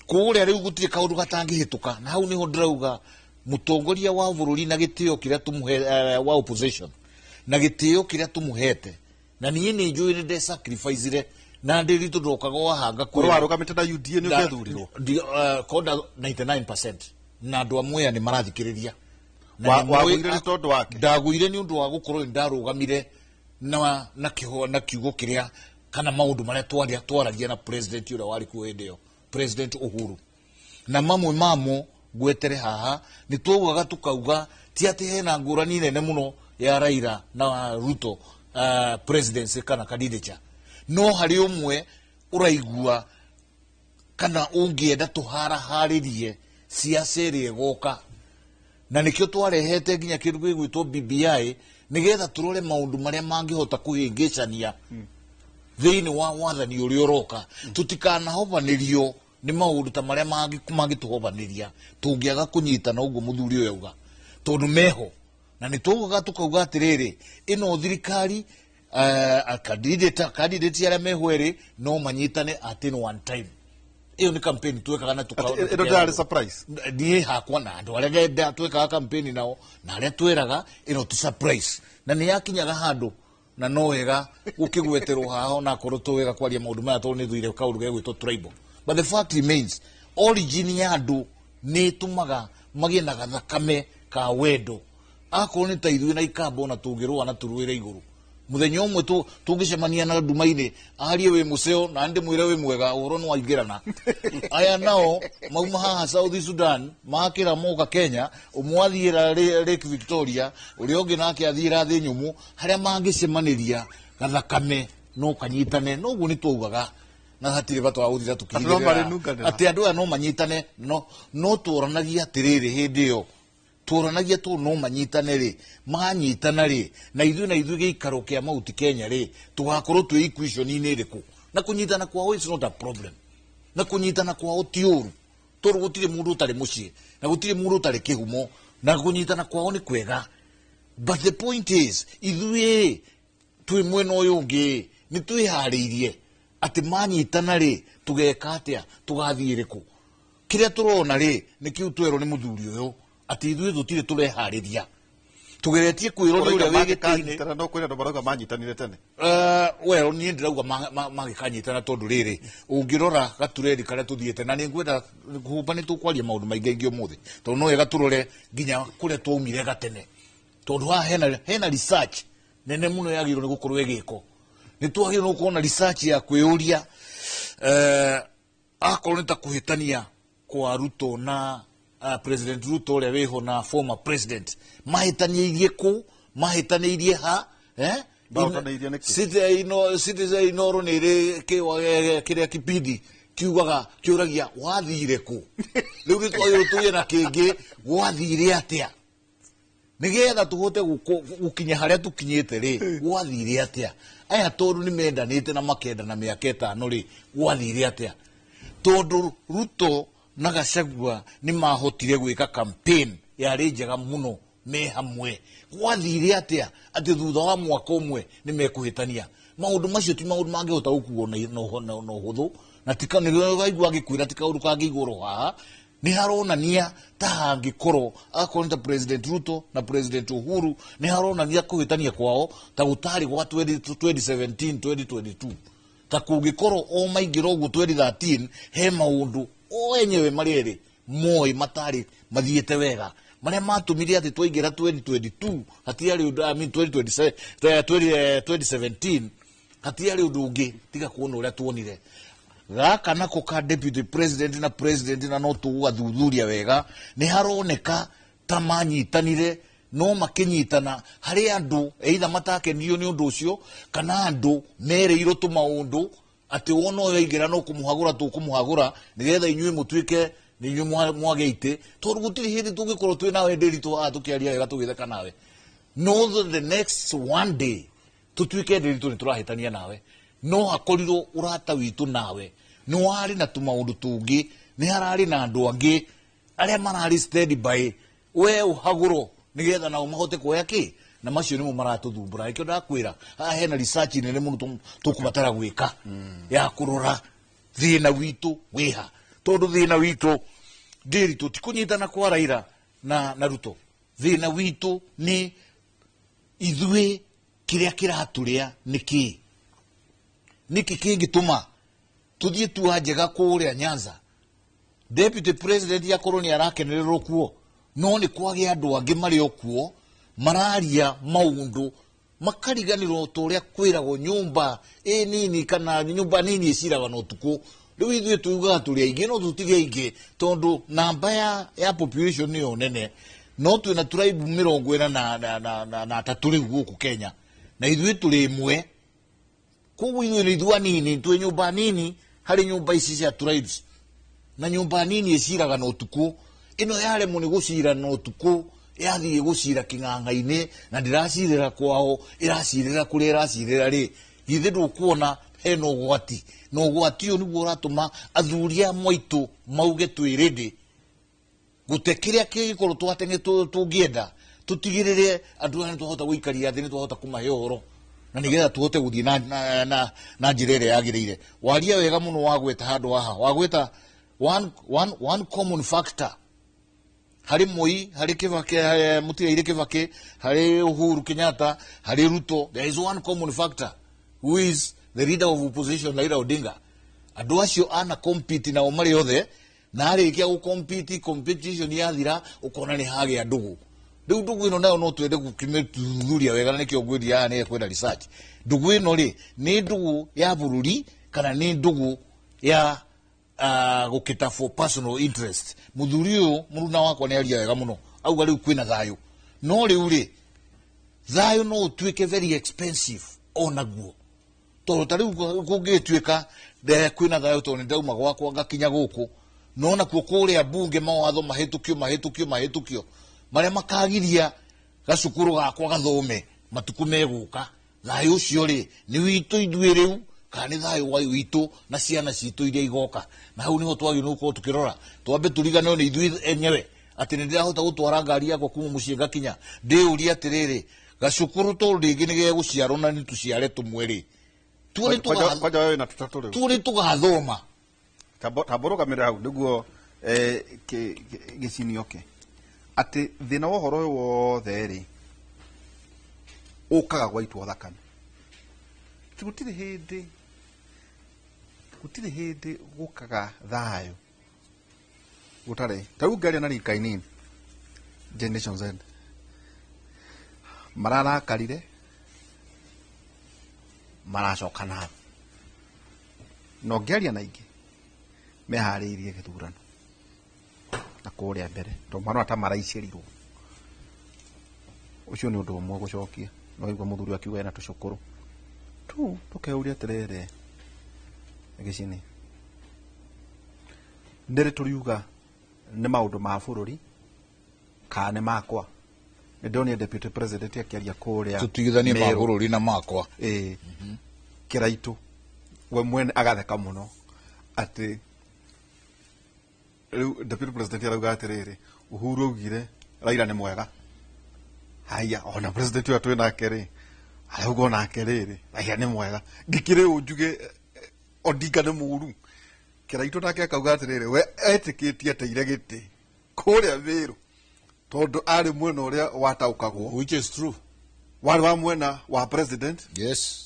kũrĩa rĩu gũtirĩ kaũndũ gatangĩhĩtũka. Na hau nĩho ndĩrauga mũtongoria wa bũrũri na gĩtĩo kĩrĩa tũmũhe, wa opposition na gĩtĩo kĩrĩa tũmũhete, na niĩ nĩ njũĩ nĩ ndesacrificire na ndĩritũ ndokaga wahanga. Korwo warũgamĩte na UDA nĩ ũngĩathurirwo. Konda 99% na andũ amwe nĩ marathikĩrĩria. Na nĩ Wagũire nĩ tondũ wake? Ndagũire nĩ ũndũ wa gũkorwo nĩ ndarũgamire na kĩho na kiugo kĩrĩa kana maũndũ marĩa twaragia na president ũrĩa warĩ kuo hĩndĩ ĩyo, President Uhuru, na mamwe mamo ngwetere haha nĩ twaugaga tukauga ti atĩ hena ngũrani nene mũno ya Raila na Ruto presidency kana candidature, no harĩ ũmwe ũraigua kana ũngĩenda tũharaharĩrie siasa ĩrĩa ĩgoka, na nĩkĩo twarehete nginya kĩndũ gĩgwĩtwo BBI nĩgetha tũrore maũndũ marĩa mangĩhota kũhĩngĩcania thĩinĩ wa wathani ũrĩa ũroka, tũtikanahobanĩrio nĩ maũndũ ta marĩa mangĩtũhobanĩria tũngĩaga kũnyitana ũguo mũthuri ũyũ auga, tondũ meho. Na nĩ twaugaga tukauga atĩrĩrĩ, ĩno thirikari candidate arĩa meho erĩ no manyitane at any one time. Ĩyo nĩ campaign twekaga na Ĩno ndĩrarĩ surprise. Niĩ hakwa na andũ arĩa ngenda twekaga campaign nao na arĩa tweraga, ĩno ti surprise, na nĩ yakinyaga handũ na no wega gũkĩgweterwo haha, ona akorwo to wega kwaria maũndũ maya tondũ nĩ thuire kaũndũ gegwĩtwo tribal, but the fact remains, origin ya andũ nĩ ĩtũmaga magĩe na gathakame ka wendo. Akorwo nĩ ta ithuĩ na ikamba, ona tũngĩrũa na tũrũĩre igũrũ, Muthenya ũmwe tũngĩcemania na nduma-inĩ arie wĩ mũceo na ndĩmwĩre wĩ mwega ũhoro nĩ waingĩrana. Aya nao mauma haha South Sudan makĩra moka Kenya, ũmwe athiĩra Lake Victoria, ũrĩa ũngĩ nake athiĩra thĩ nyũmũ, harĩa mangĩcemanĩria gathakame no kanyitane. Noguo nĩ twaugaga na hatirĩ bata wa gũthinda Atĩ no marĩnunganĩra. Atĩ andũ aya no manyitane, no tworanagia atĩrĩrĩ hĩndĩ ĩyo tworanagia tu no manyitane rĩ, manyitana rĩ, na ithuĩ gĩikaro kĩa Mount Kenya rĩ, tũgakorwo twĩ equation-inĩ ĩrĩkũ? Na kũnyitana kwao is not a problem, na kũnyitana kwao ti ũru, tondũ gũtirĩ mũndũ ũtarĩ mũciĩ na gũtirĩ mũndũ ũtarĩ kĩhumo, na kũnyitana kwao nĩ kwega. But the point is, ithuĩ twĩ mwena ũyũ ũngĩ nĩ twĩharĩirie atĩ manyitana rĩ, tũgeka atĩa, tũgathiĩ rĩkũ? Kĩrĩa tũrona rĩ, nĩ kĩu twerwo nĩ mũthuri ũyũ atĩ ithuĩ tũtirĩ tũreharĩria, tũgeretie kwĩrwo nĩ ũrĩa wĩ gĩtĩ-inĩ. Mangĩkanyitana, no kwĩna andũ marauga manyitanire tene. Well, niĩ ndĩrauga mangĩkanyitana, tondũ rĩrĩ ũngĩrora gatureri karĩa tũthiĩte, na nĩ ngwenda kũhumba nĩ tũkwaria maũndũ maingĩ aingĩ ũmũthĩ, tondũ no wega tũrore nginya kũrĩa twaumire gatene, tondũ haha hena research nene mũno yagĩrĩirwo nĩ gũkorwo ĩgĩkwo. Nĩ twagĩrĩirwo nĩ gũkorwo na research ya kwĩyũria, akorwo nĩ ta kũhĩtania kwa Ruto na President Ruto ũrĩa wĩho na former president, mahĩtanirie kũ, mahĩtanĩirie ha, eh? Mahotanĩirie nĩkĩ? Citizen Inoro nĩ ĩrĩ kĩrĩa kipindi kiugaga kĩũragia wathire kũ. Rĩu nĩ twagĩrĩirwo tũgĩe na kĩngĩ, gwathire atĩa, nĩgetha tũhote gũkinya harĩa tũkinyĩte rĩ, gwathire atĩa? Aya tondũ nĩ mendanĩte na makendana mĩaka 5 rĩ, gwathire atĩa? Tondũ Ruto na Gachagua nĩ mahotire gwĩka campaign yarĩ njega mũno me hamwe, gwathire atĩa atĩ thutha wa mwaka ũmwe nĩ mekũhĩtania? Maũndũ macio ti maũndũ mangĩhota gũkuo na ũhũthũ, na tika nĩ waigua angĩkwĩra ti kaũndũ kangĩigwo ro haha. Nĩ haronania ta hangĩkorwo akorwo nĩ ta President Ruto na President Uhuru, nĩ haronania kũhĩtania kwao ta gũtarĩ gwa 2017 2022, ta kũngĩkorwo o maingĩra ũguo 2013, he maũndũ o enyewe marĩ erĩ moĩ matarĩ mathiĩte wega, marĩa matũmire atĩ twaingĩra 2022 hatiarĩ ũndũ, I mean 2027, 2017 hatiarĩ ũndũ ũngĩ tiga kuona ũrĩa tuonire. Gaka nako ka deputy president na president, na no tũgũgathuthuria wega, nĩ haroneka ta manyitanire, no makĩnyitana harĩ andũ either matakenirio nĩ ũndũ ũcio, kana andũ merĩirwo tũmaũndũ atĩ wona ũyũ aingĩra no kũmũhagũra, tũkũmũhagũra nĩgetha inyuĩ mũtuĩke nĩ inyuĩ mwage itĩ, tondũ gũtirĩ hĩndĩ tũngĩkorwo twĩ nawe ndĩritũ haha tũkĩaria wega tũgĩtheka nawe, no the next one day tũtuĩke ndĩritũ nĩ tũrahĩtania nawe. No hakorirwo ũrata witũ nawe nĩ warĩ na tũmaũndũ tũngĩ, nĩ hararĩ na andũ angĩ arĩa mararĩ steady by we ũhagũrwo nĩgetha nao mahote kuoya kĩ, na macio nĩmo maratũthumbũra. Nĩkĩo ndakwĩra haha hena research nene mũno tũkũbatara gwĩka ya kũrora thĩna witũ wĩha, tondũ thĩna witũ ndĩritũ ti kũnyitana kwa Raila na Ruto. Thĩna witũ nĩ ithuĩ, kĩrĩa kĩratũrĩa nĩ kĩĩ, nĩkĩ kĩngĩtũma tũthiĩ tua njega kũrĩa Nyanza, deputy president akorwo nĩ arakenererwo kuo, no nĩ kwagĩa andũ angĩ marĩ o kuo mararia maũndũ makariganĩrwo ta ũrĩa kwĩragwo nyũmba ĩ nini kana nyũmba nini ĩciraga na ũtukũ. Rĩu ithuĩ tugaga tũrĩ aingĩ, no tũtirĩ aingĩ, tondũ namba ya population nĩyo nene, no twĩna tribe 43 rĩu gũkũ Kenya, na ithuĩ tũrĩ ĩmwe. Koguo ithuĩ nĩ ithuĩ anini, twĩ nyũmba nini harĩ nyũmba ici cia tribes, na nyũmba nini ĩciraga na ũtukũ. Ĩno yaremwo nĩ gũcira na ũtukũ, yathiĩ gũcira kĩng'ang'a-inĩ, na ndĩracirĩra kwao, ĩracirĩra kũrĩa ĩracirĩra rĩ, githĩ ndũkuona hena ũgwati? Na ũgwati ũyũ nĩguo ũratũma athuri a mwaitũ mauge twĩ ready gũte kĩrĩa kĩngĩkorwo twatenge tũngĩenda tũtigĩrĩre andũ aya nĩ twahota gũikaria thĩ, nĩ twahota kũmahe ũhoro, na nĩgetha tũhote gũthiĩ na njĩra ĩrĩa yagĩrĩire. Waria wega mũno, wagweta handũ haha, wagweta one common factor harĩ Moi, harĩ Kibaki, harĩ Mũtigairĩ Kibaki, harĩ Uhuru Kenyatta, harĩ Ruto. There is one common factor, who is the leader of opposition, Raila Odinga. Andũ acio ana compete nao marĩ othe, na arĩkia gũ compete, competition yathira, ũkona nĩ hagĩa ndũgũ. Rĩu ndũgũ ĩno nayo no twende gũkĩmĩthuthuria wega, na nĩkĩo ngwĩria haha nĩ kwenda research. Ndũgũ ĩno rĩ, nĩ ndũgũ ya bũrũri kana nĩ ndũgũ ya gũkĩta for personal interest? Mũthuri ũyũ mũruna wakwa nĩ aria wega mũno, auga rĩu kwĩna thayũ, no rĩu rĩ, thayũ no ũtuĩke very expensive onaguo, tondũ ta rĩu kũngĩtuĩka kwĩna thayũ, tondũ nĩ ndauma gwakwa ngakinya gũkũ, no nakuo kũrĩa mbunge mawatho mahĩtũkio mahĩtũkio mahĩtũkio marĩa makagiria gacukuru gakwa gathome matukũ megũka. Thayũ ũcio rĩ, nĩ witũ ithuĩ rĩu kana nĩ thayũ wa witũ na ciana citũ iria igoka? Na hau niho twagĩrĩirwo gũkorwo tũkĩrora, twambe tũriganĩrwo nĩ ithuĩ enyewe atĩ nĩ ndĩrahota gũtwara ngari yakwa kuma mũciĩ ngakinya. Ndĩũrie atĩrĩrĩ, gacukuru tondũ rĩngĩ nĩ gegũciarwo na nĩ tũciare tũmwe rĩ, tuo nĩ Kwanja wewe na tũtatũ rĩu. Tuo nĩ tũgathoma. Tamba ũrũgamĩrĩre hau nĩguo gĩcinioke atĩ thĩna wa ũhoro ũyũ wothe rĩ, ũkaga gwaitwo thakame. Ti gũtirĩ hĩndĩ gũkaga thayũ gũtarĩ ta rĩu ngaria na rika inini. Generation Z mararakarire, maracoka na na ũngĩaria na ingĩ meharĩirie gĩthurano na kũrĩa mbere, tondũ marona ta maraicĩrirwo. Ũcio nĩ ũndũ ũmwe gũcokia. No igua mũthuri akiuga ena tũcũkũrũ tu, tũkeuria atĩrĩrĩ, gĩcini nĩrĩ tũriuga nĩ maũndũ ma bũrũri kana nĩ makwa? Nĩ ndonire deputy president akĩaria kũrĩa Tũtigithanie ma Meru. bũrũri na makwa. Ĩĩ, kĩraitũ we mwene agatheka mũno atĩ rĩu deputy president arauga atĩrĩrĩ, Uhuru augire Raila nĩ mwega. Haya, ona president ũyũ twĩ nake rĩ, arauga onake rĩrĩ Raila nĩ mwega. Ngĩkĩrĩ ũũ njuge Odinga nĩ mũru? Kĩraitũ nake akauga atĩrĩrĩ, we etĩkĩtie ateire gĩtĩ kũrĩa Mĩrũ tondũ arĩ mwena ũrĩa wataũkagwo, which is true, warĩ wa mwena wa president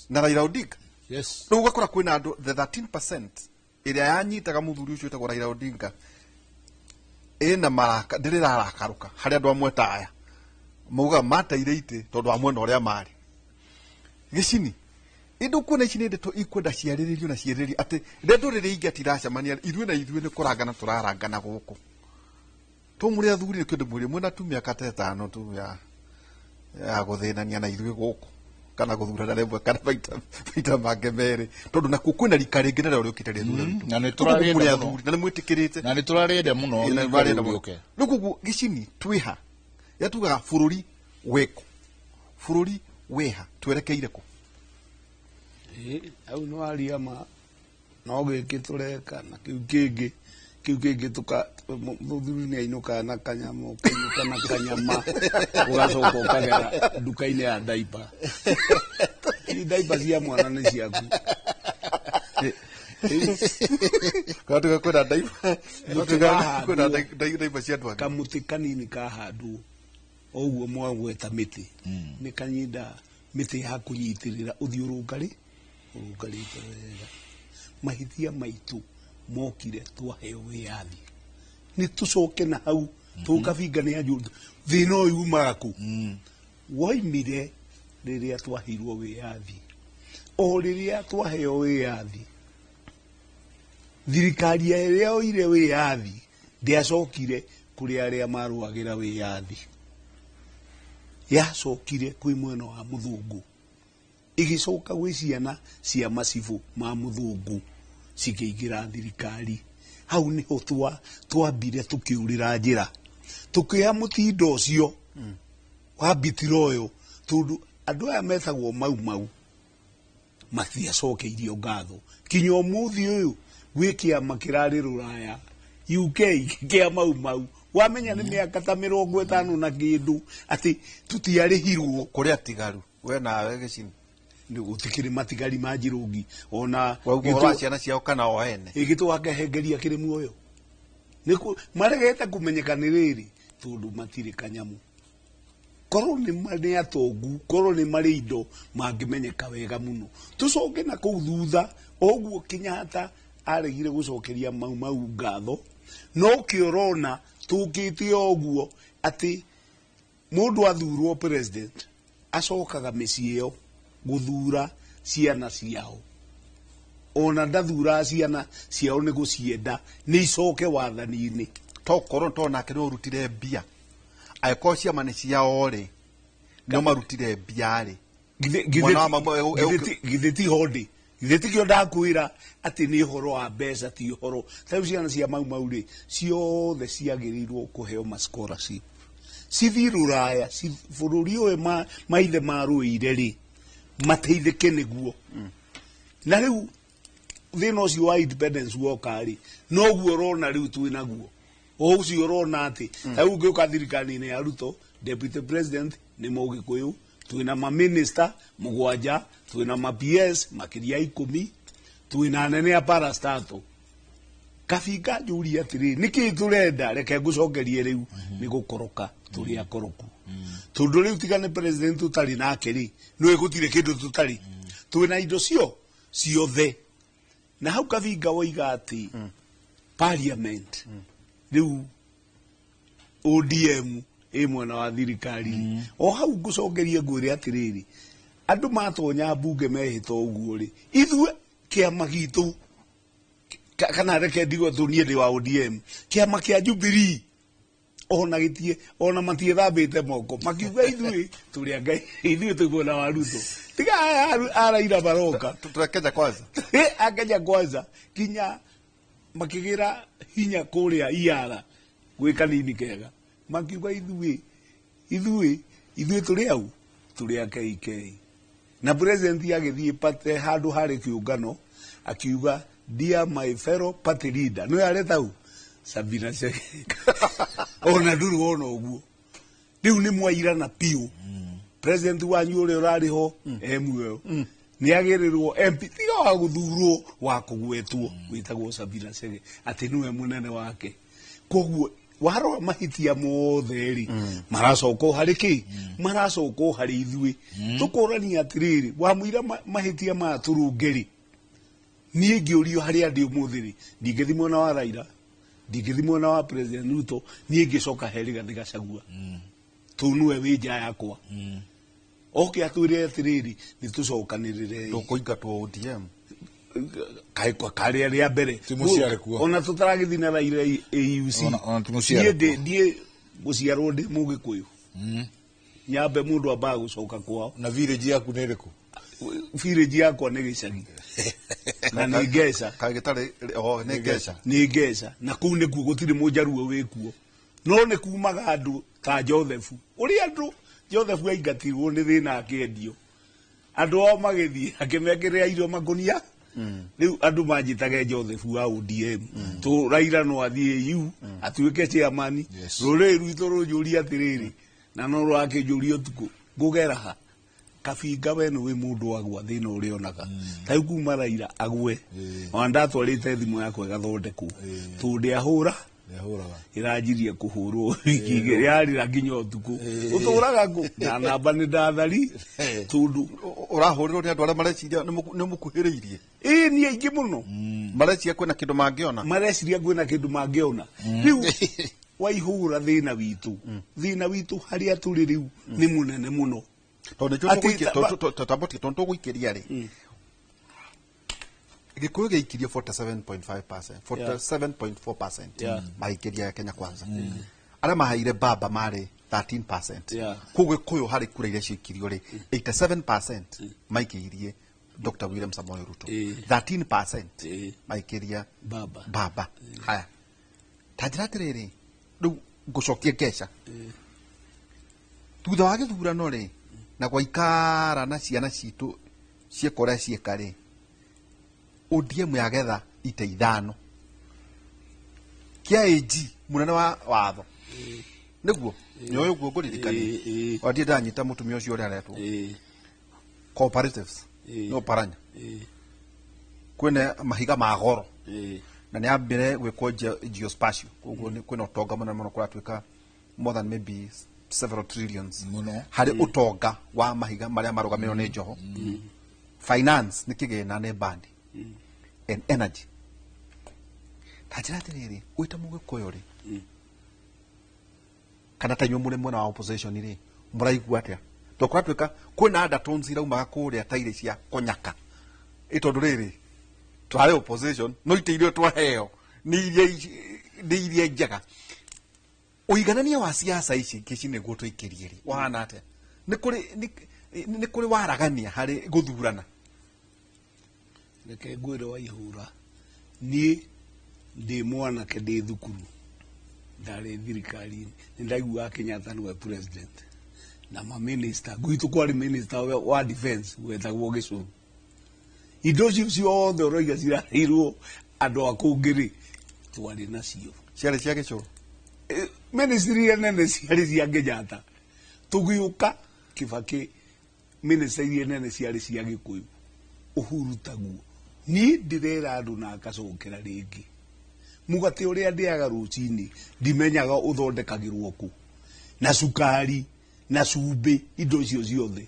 na Raila Odinga. Rĩu ũgakora kwĩna andũ, the 13% ĩrĩa yanyitaga mũthuri ũcio wĩtagwo Raila Odinga, ĩna maraka ndĩrĩ rarakarũka harĩ andũ amwe ta aya maugaga mateire itĩ tondũ wa mwena ũrĩa marĩ. Gĩcini indũ kuona ici nĩ ndeto ikwenda ciarĩrĩrio na ciarĩrĩrio atĩ rĩrĩa ndũrĩrĩ ingĩ atiracemania, ithuĩ na ithuĩ nĩ kũrangana tũrarangana gũkũ. Tũmũrĩ athuri, nĩkĩo ndĩmwĩrire mwĩna tu mĩaka ta 5 tu ya gũthĩnania na ithuĩ gũkũ kana gũthurana rĩmwe kana maita mangĩ merĩ, tondũ nakuo kwĩna rika rĩngĩ narĩo rĩũkĩte rĩthure witũ. Na nĩ tũrarĩenda Mũrĩ mũno. athuri na nĩ mwĩtĩkĩrĩte. Na nĩ tũrarĩenda mũno Ĩ, na rika marenda rĩu mũno. rĩũke. Rĩu koguo gĩcini twĩha rĩrĩa tugaga bũrũri wĩkũ, bũrũri wĩha, twerekeire kũ? Ĩ, hau nĩ waria ma no gĩkĩ tũreka na kĩu kĩngĩ, kĩu kĩngĩ tũka mũthuri nĩ ainũkaga na kanyama, ũkainũka na kanyama, ũgacoka ũkagera nduka-inĩ ya ndaipa. Ndaipa cia mwana nĩ ciaku. Kana tuge kwĩna ndaipa Mũtĩ wahandwo. kwĩna ndaipa cia andũ angĩ. Kamũtĩ kanini kahandwo o ũguo mwagweta mĩtĩ nĩ kanyinda mĩtĩ ya kũnyitĩrĩra ũthiĩ ũrũngarĩ ũrũngarĩte wega. Mahĩtia maitũ mokire twaheo wĩyathi, nĩ tũcoke na hau tũkabinga nĩ anju thĩna ũyũ umaga kũ woimire rĩrĩa twaheirwo wĩyathi. O rĩrĩa twaheo wĩyathi, thirikari ĩrĩa yoire wĩyathi ndĩacokire kũrĩ arĩa marũagĩra wĩyathi, yacokire kwĩ mwena wa mũthũngũ, ĩgĩcoka gwĩ ciana cia macibũ ma mũthũngũ cikĩingĩra thirikari. Hau niho twambire tũkĩũrĩra njĩra, tũkĩoya mũtindo ũcio wa mbitiro tondũ andũ aya metagwo Mau Mau matiacokeirio ngatho kinya ũmũthĩ ũyũ. Gwĩ kĩama kĩrarĩ rũraya UK kĩa Mau Mau, wamenya nĩ mĩaka ta 50 na kĩndũ atĩ tũtiarĩhirwo. Kũrĩ atigaru we nawe gĩcini? Nĩ gũtikĩrĩ matigari ma njirũngi ona. Wauga ũhoro wa ciana ciao kana o ene? Ĩgĩtũ akĩhengeria kĩrĩ muoyo. Nĩ maregete kũmenyeka nĩ rĩrĩ tondũ matirĩ kanyamũ. Korwo nĩ atongu, korwo nĩ marĩ indo, mangĩmenyeka wega mũno. Tũcoke na kũu thutha ũguo Kenyatta aregire gũcokeria Mau Mau ngatho, no kĩo ũrona tũkĩte o ũguo atĩ Mũndũ athurwo president acokaga mĩciĩ ĩyo gũthura ciana ciao. Ona ndathura ciana ciao nĩ gũcienda nĩ icoke wathani-inĩ. Tokorwo to nake nĩ ũrutire mbia, angĩkorwo ciama nĩ ciao rĩ, nĩo marutire mbia rĩ. Mwana wa mama Githĩ ti hondi? Githĩ tikĩo ndakwĩra atĩ nĩ ũhoro wa mbeca? Ti ũhoro ta rĩu ciana cia Mau Mau rĩ, ciothe ciagĩrĩirwo kũheo ma scholarship cithiĩ rũraya, bũrũri ũyũ maithe marũĩire rĩ, mateithĩke nĩguo. Na rĩu thĩna ũcio wa independence woka rĩ, noguo ũrona rĩu twĩ naguo o ũcio ũrona atĩ ta rĩu ũngĩũka thirikari-inĩ ya Ruto, deputy president nĩ Mũgĩkũyũ, twĩna maminista 7, twĩna ma PS makĩria ya 10, twĩna anene a parastato. Kabinga njũria atĩrĩ, nĩkĩ tũrenda? Reke ngũcokerie rĩu nĩ gũkoroka tũrĩ akoroku, tondũ rĩu tiga nĩ president tũtarĩ nake rĩ, nĩwe gũtirĩ kĩndũ tũtarĩ. Twĩna indo cio ciothe. Na hau Kabinga woiga atĩ parliament rĩu ODM ĩ mwena wa thirikari, o hau ngũcokerie ngwĩre atĩrĩrĩ, andũ matonya mbunge mehĩta ũguo rĩ, ithuĩ kĩama gitũ kana reke ndigwo tu niĩ ndĩ wa ODM, kĩama kĩa Jubilee ona gĩtie ona matiethambĩte moko makiuga ithuĩ tũrĩ a Ngai, ithuĩ twĩ mwena wa Ruto. Tiga aya a Raila maroka. Tũrĩ Kenya Kwanza. A Kenya Kwanza kinya makĩgĩra hinya kũrĩa iara gwĩ kanini kega, makiuga ithuĩ tũrĩ au, tũrĩ a KK. Na president agĩthiĩ pate handũ harĩ kĩũngano akiuga, "Dear my fellow party leader," nĩwe areta u Sabina Chege, ona ndũrĩ wona ũguo. Rĩu nĩ mwairana biũ. President wanyu ũrĩa ũrarĩ ho e muoyo nĩ agĩrĩrwo MP tiga wa gũthurwo, wa kũgwetwo, wĩtagwo Sabina Chege, atĩ nĩwe mũnene wake. Koguo warora mahĩtia mothe rĩ, maracoka o harĩ kĩ? Maracoka o harĩ ithuĩ. Tũkorania atĩrĩrĩ, wamũira mahĩtia maya tũrũnge rĩ, niĩ ngĩũrio harĩa ndĩ ũmũthĩ rĩ, ndingĩthi mwena wa Raila, ndingĩthi mwena wa President Ruto, niĩ ngĩcoka he Rigathĩ Gachagua tũu nĩwe wĩ nja yakwa. Oke atwĩre atĩrĩrĩ, nĩ tũcokanĩrĩre. Tũkũingatwo ODM. Karĩa rĩa mbere. Ti mũciare kuo. Ona tũtaragĩthiĩ na Raila AUC. Ona ti mũciare Niĩ ndiĩ gũciarwo ndĩ Mũgĩkũyũ. Nyambe mũndũ ambaga gũcoka kwao. Na village yaku nĩ ĩrĩkũ? Village yakwa nĩ gĩcagi na nĩ Ngeca. Kaĩ gĩtarĩ o nĩ Ngeca? Nĩ Ngeca, na kũu nĩkuo gũtirĩ mũnjaruo wĩkuo, no nĩ kumaga andũ ta Joseph, ũrĩa andũ Joseph aingatirwo nĩ thĩna, akĩendio, andũ ao magĩthiĩ akĩmekĩrĩra irio makũnia. Rĩu andũ manjĩtage Joseph wa ODM tũ. Raila no athiĩ AU atuĩke chairman. Rũrĩrĩ rwitũ rũnjũria atĩrĩrĩ, na no rũrakĩnjũria ũtukũ ngũgera ha. Kabinga, we nĩ wĩ mũndũ wagwa thĩna ũrĩa onaga ta rĩu kuma Raila agwe, ona ndatwarĩte thimũ yakwa ĩgathondekwo tondũ ndĩahũra. Nĩahũraga. Ĩranjirie kũhũrwo wiki 2, yarĩra nginya ũtukũ. Ũtũraga kũ na namba nĩ ndathari tondũ Ũrahũrĩrwo nĩ andũ arĩa mareciria nĩ mũkuhĩrĩirie. Ĩĩ, nĩ aingĩ mũno. Mareciria kwĩna kĩndũ mangĩona. Mareciria kwĩna kĩndũ mangĩona. Rĩu Waihũra, thĩna witũ harĩa tũrĩ rĩu nĩ mũnene mũno. Tondũ nĩkĩo Atĩ tondũ tũgũikĩria rĩ, Gĩkũyũ gĩikirie 47.5%, 47.4%. Maikĩria Kenya Kwanza. Arĩa maheire Baba marĩ 13%. Koguo Gĩkũyũ harĩ kura iria ciikirio rĩ, 87% maikĩirie Dr. William Samoei Ruto, 13% maikĩria Baba. Baba. Haya, ta njĩra atĩrĩrĩ, rĩu ngũcokie Ngeca thutha wa gĩthurano rĩ, na gwaikara na ciana citũ ciĩka ũrĩa ciĩka rĩ, ODM yagetha ite 5 kĩa AG mũnene wa watho, nĩguo nĩũĩ ũguo ngũririkania. Ĩĩ. Wandiĩ ndanyita mũtumia ũcio ũrĩa aretwo cooperatives no Paranya. Kwĩna mahiga ma goro na nĩ ambire gwĩkwo geospatial, koguo nĩ kwĩna ũtonga mũnene mũno kũratuĩka more than maybe several trillions Mũno. harĩ ũtonga wa mahiga marĩa marũgamĩrĩirwo nĩ Njoho. Finance nĩ kĩgĩna nĩ bandi and energy. Ta njĩra atĩrĩrĩ, wĩta Mũgĩkũyũ rĩ, Kana ta inyuĩ mũrĩ mwena wa opposition rĩ, mũraigua atĩa? Tondũ kũratuĩka kwĩna undertones iraumaga kũrĩa ta irĩ cia kũnyaka. Ĩ tondũ rĩrĩ, twarĩ opposition, no itĩ iria twaheo nĩ iria njega. Ũiganania wa siasa ici kĩci nĩguo tũikĩrie rĩ, wahana atĩa? Nĩ kũrĩ waragania harĩ gũthurana? Reke ngwĩre Waihũra, niĩ ndĩ mwanake ndĩ thukuru, ndarĩ thirikari-inĩ, nĩ ndaiguaga Kenyatta nĩwe president na ma minister. Gwitũ kwarĩ minister wa defense wetagwo Gĩcũrũ. Indo icio ciothe ũroiga ciraheirwo andũ a kũngĩ rĩ, twarĩ nacio. Ciarĩ cia Gĩcũrũ? Ministry iria nene ciarĩ cia Kenyatta. Tũgĩũka Kibaki, minister iria nene ciarĩ cia Gĩkũyũ. Uhuru taguo. Niĩ ndĩrera andũ na ngacokera rĩngĩ. Mũgate ũrĩa ndĩaga rũcinĩ ndimenyaga ũthondekagĩrwo kũ, na cukari na cumbĩ, indo icio ciothe.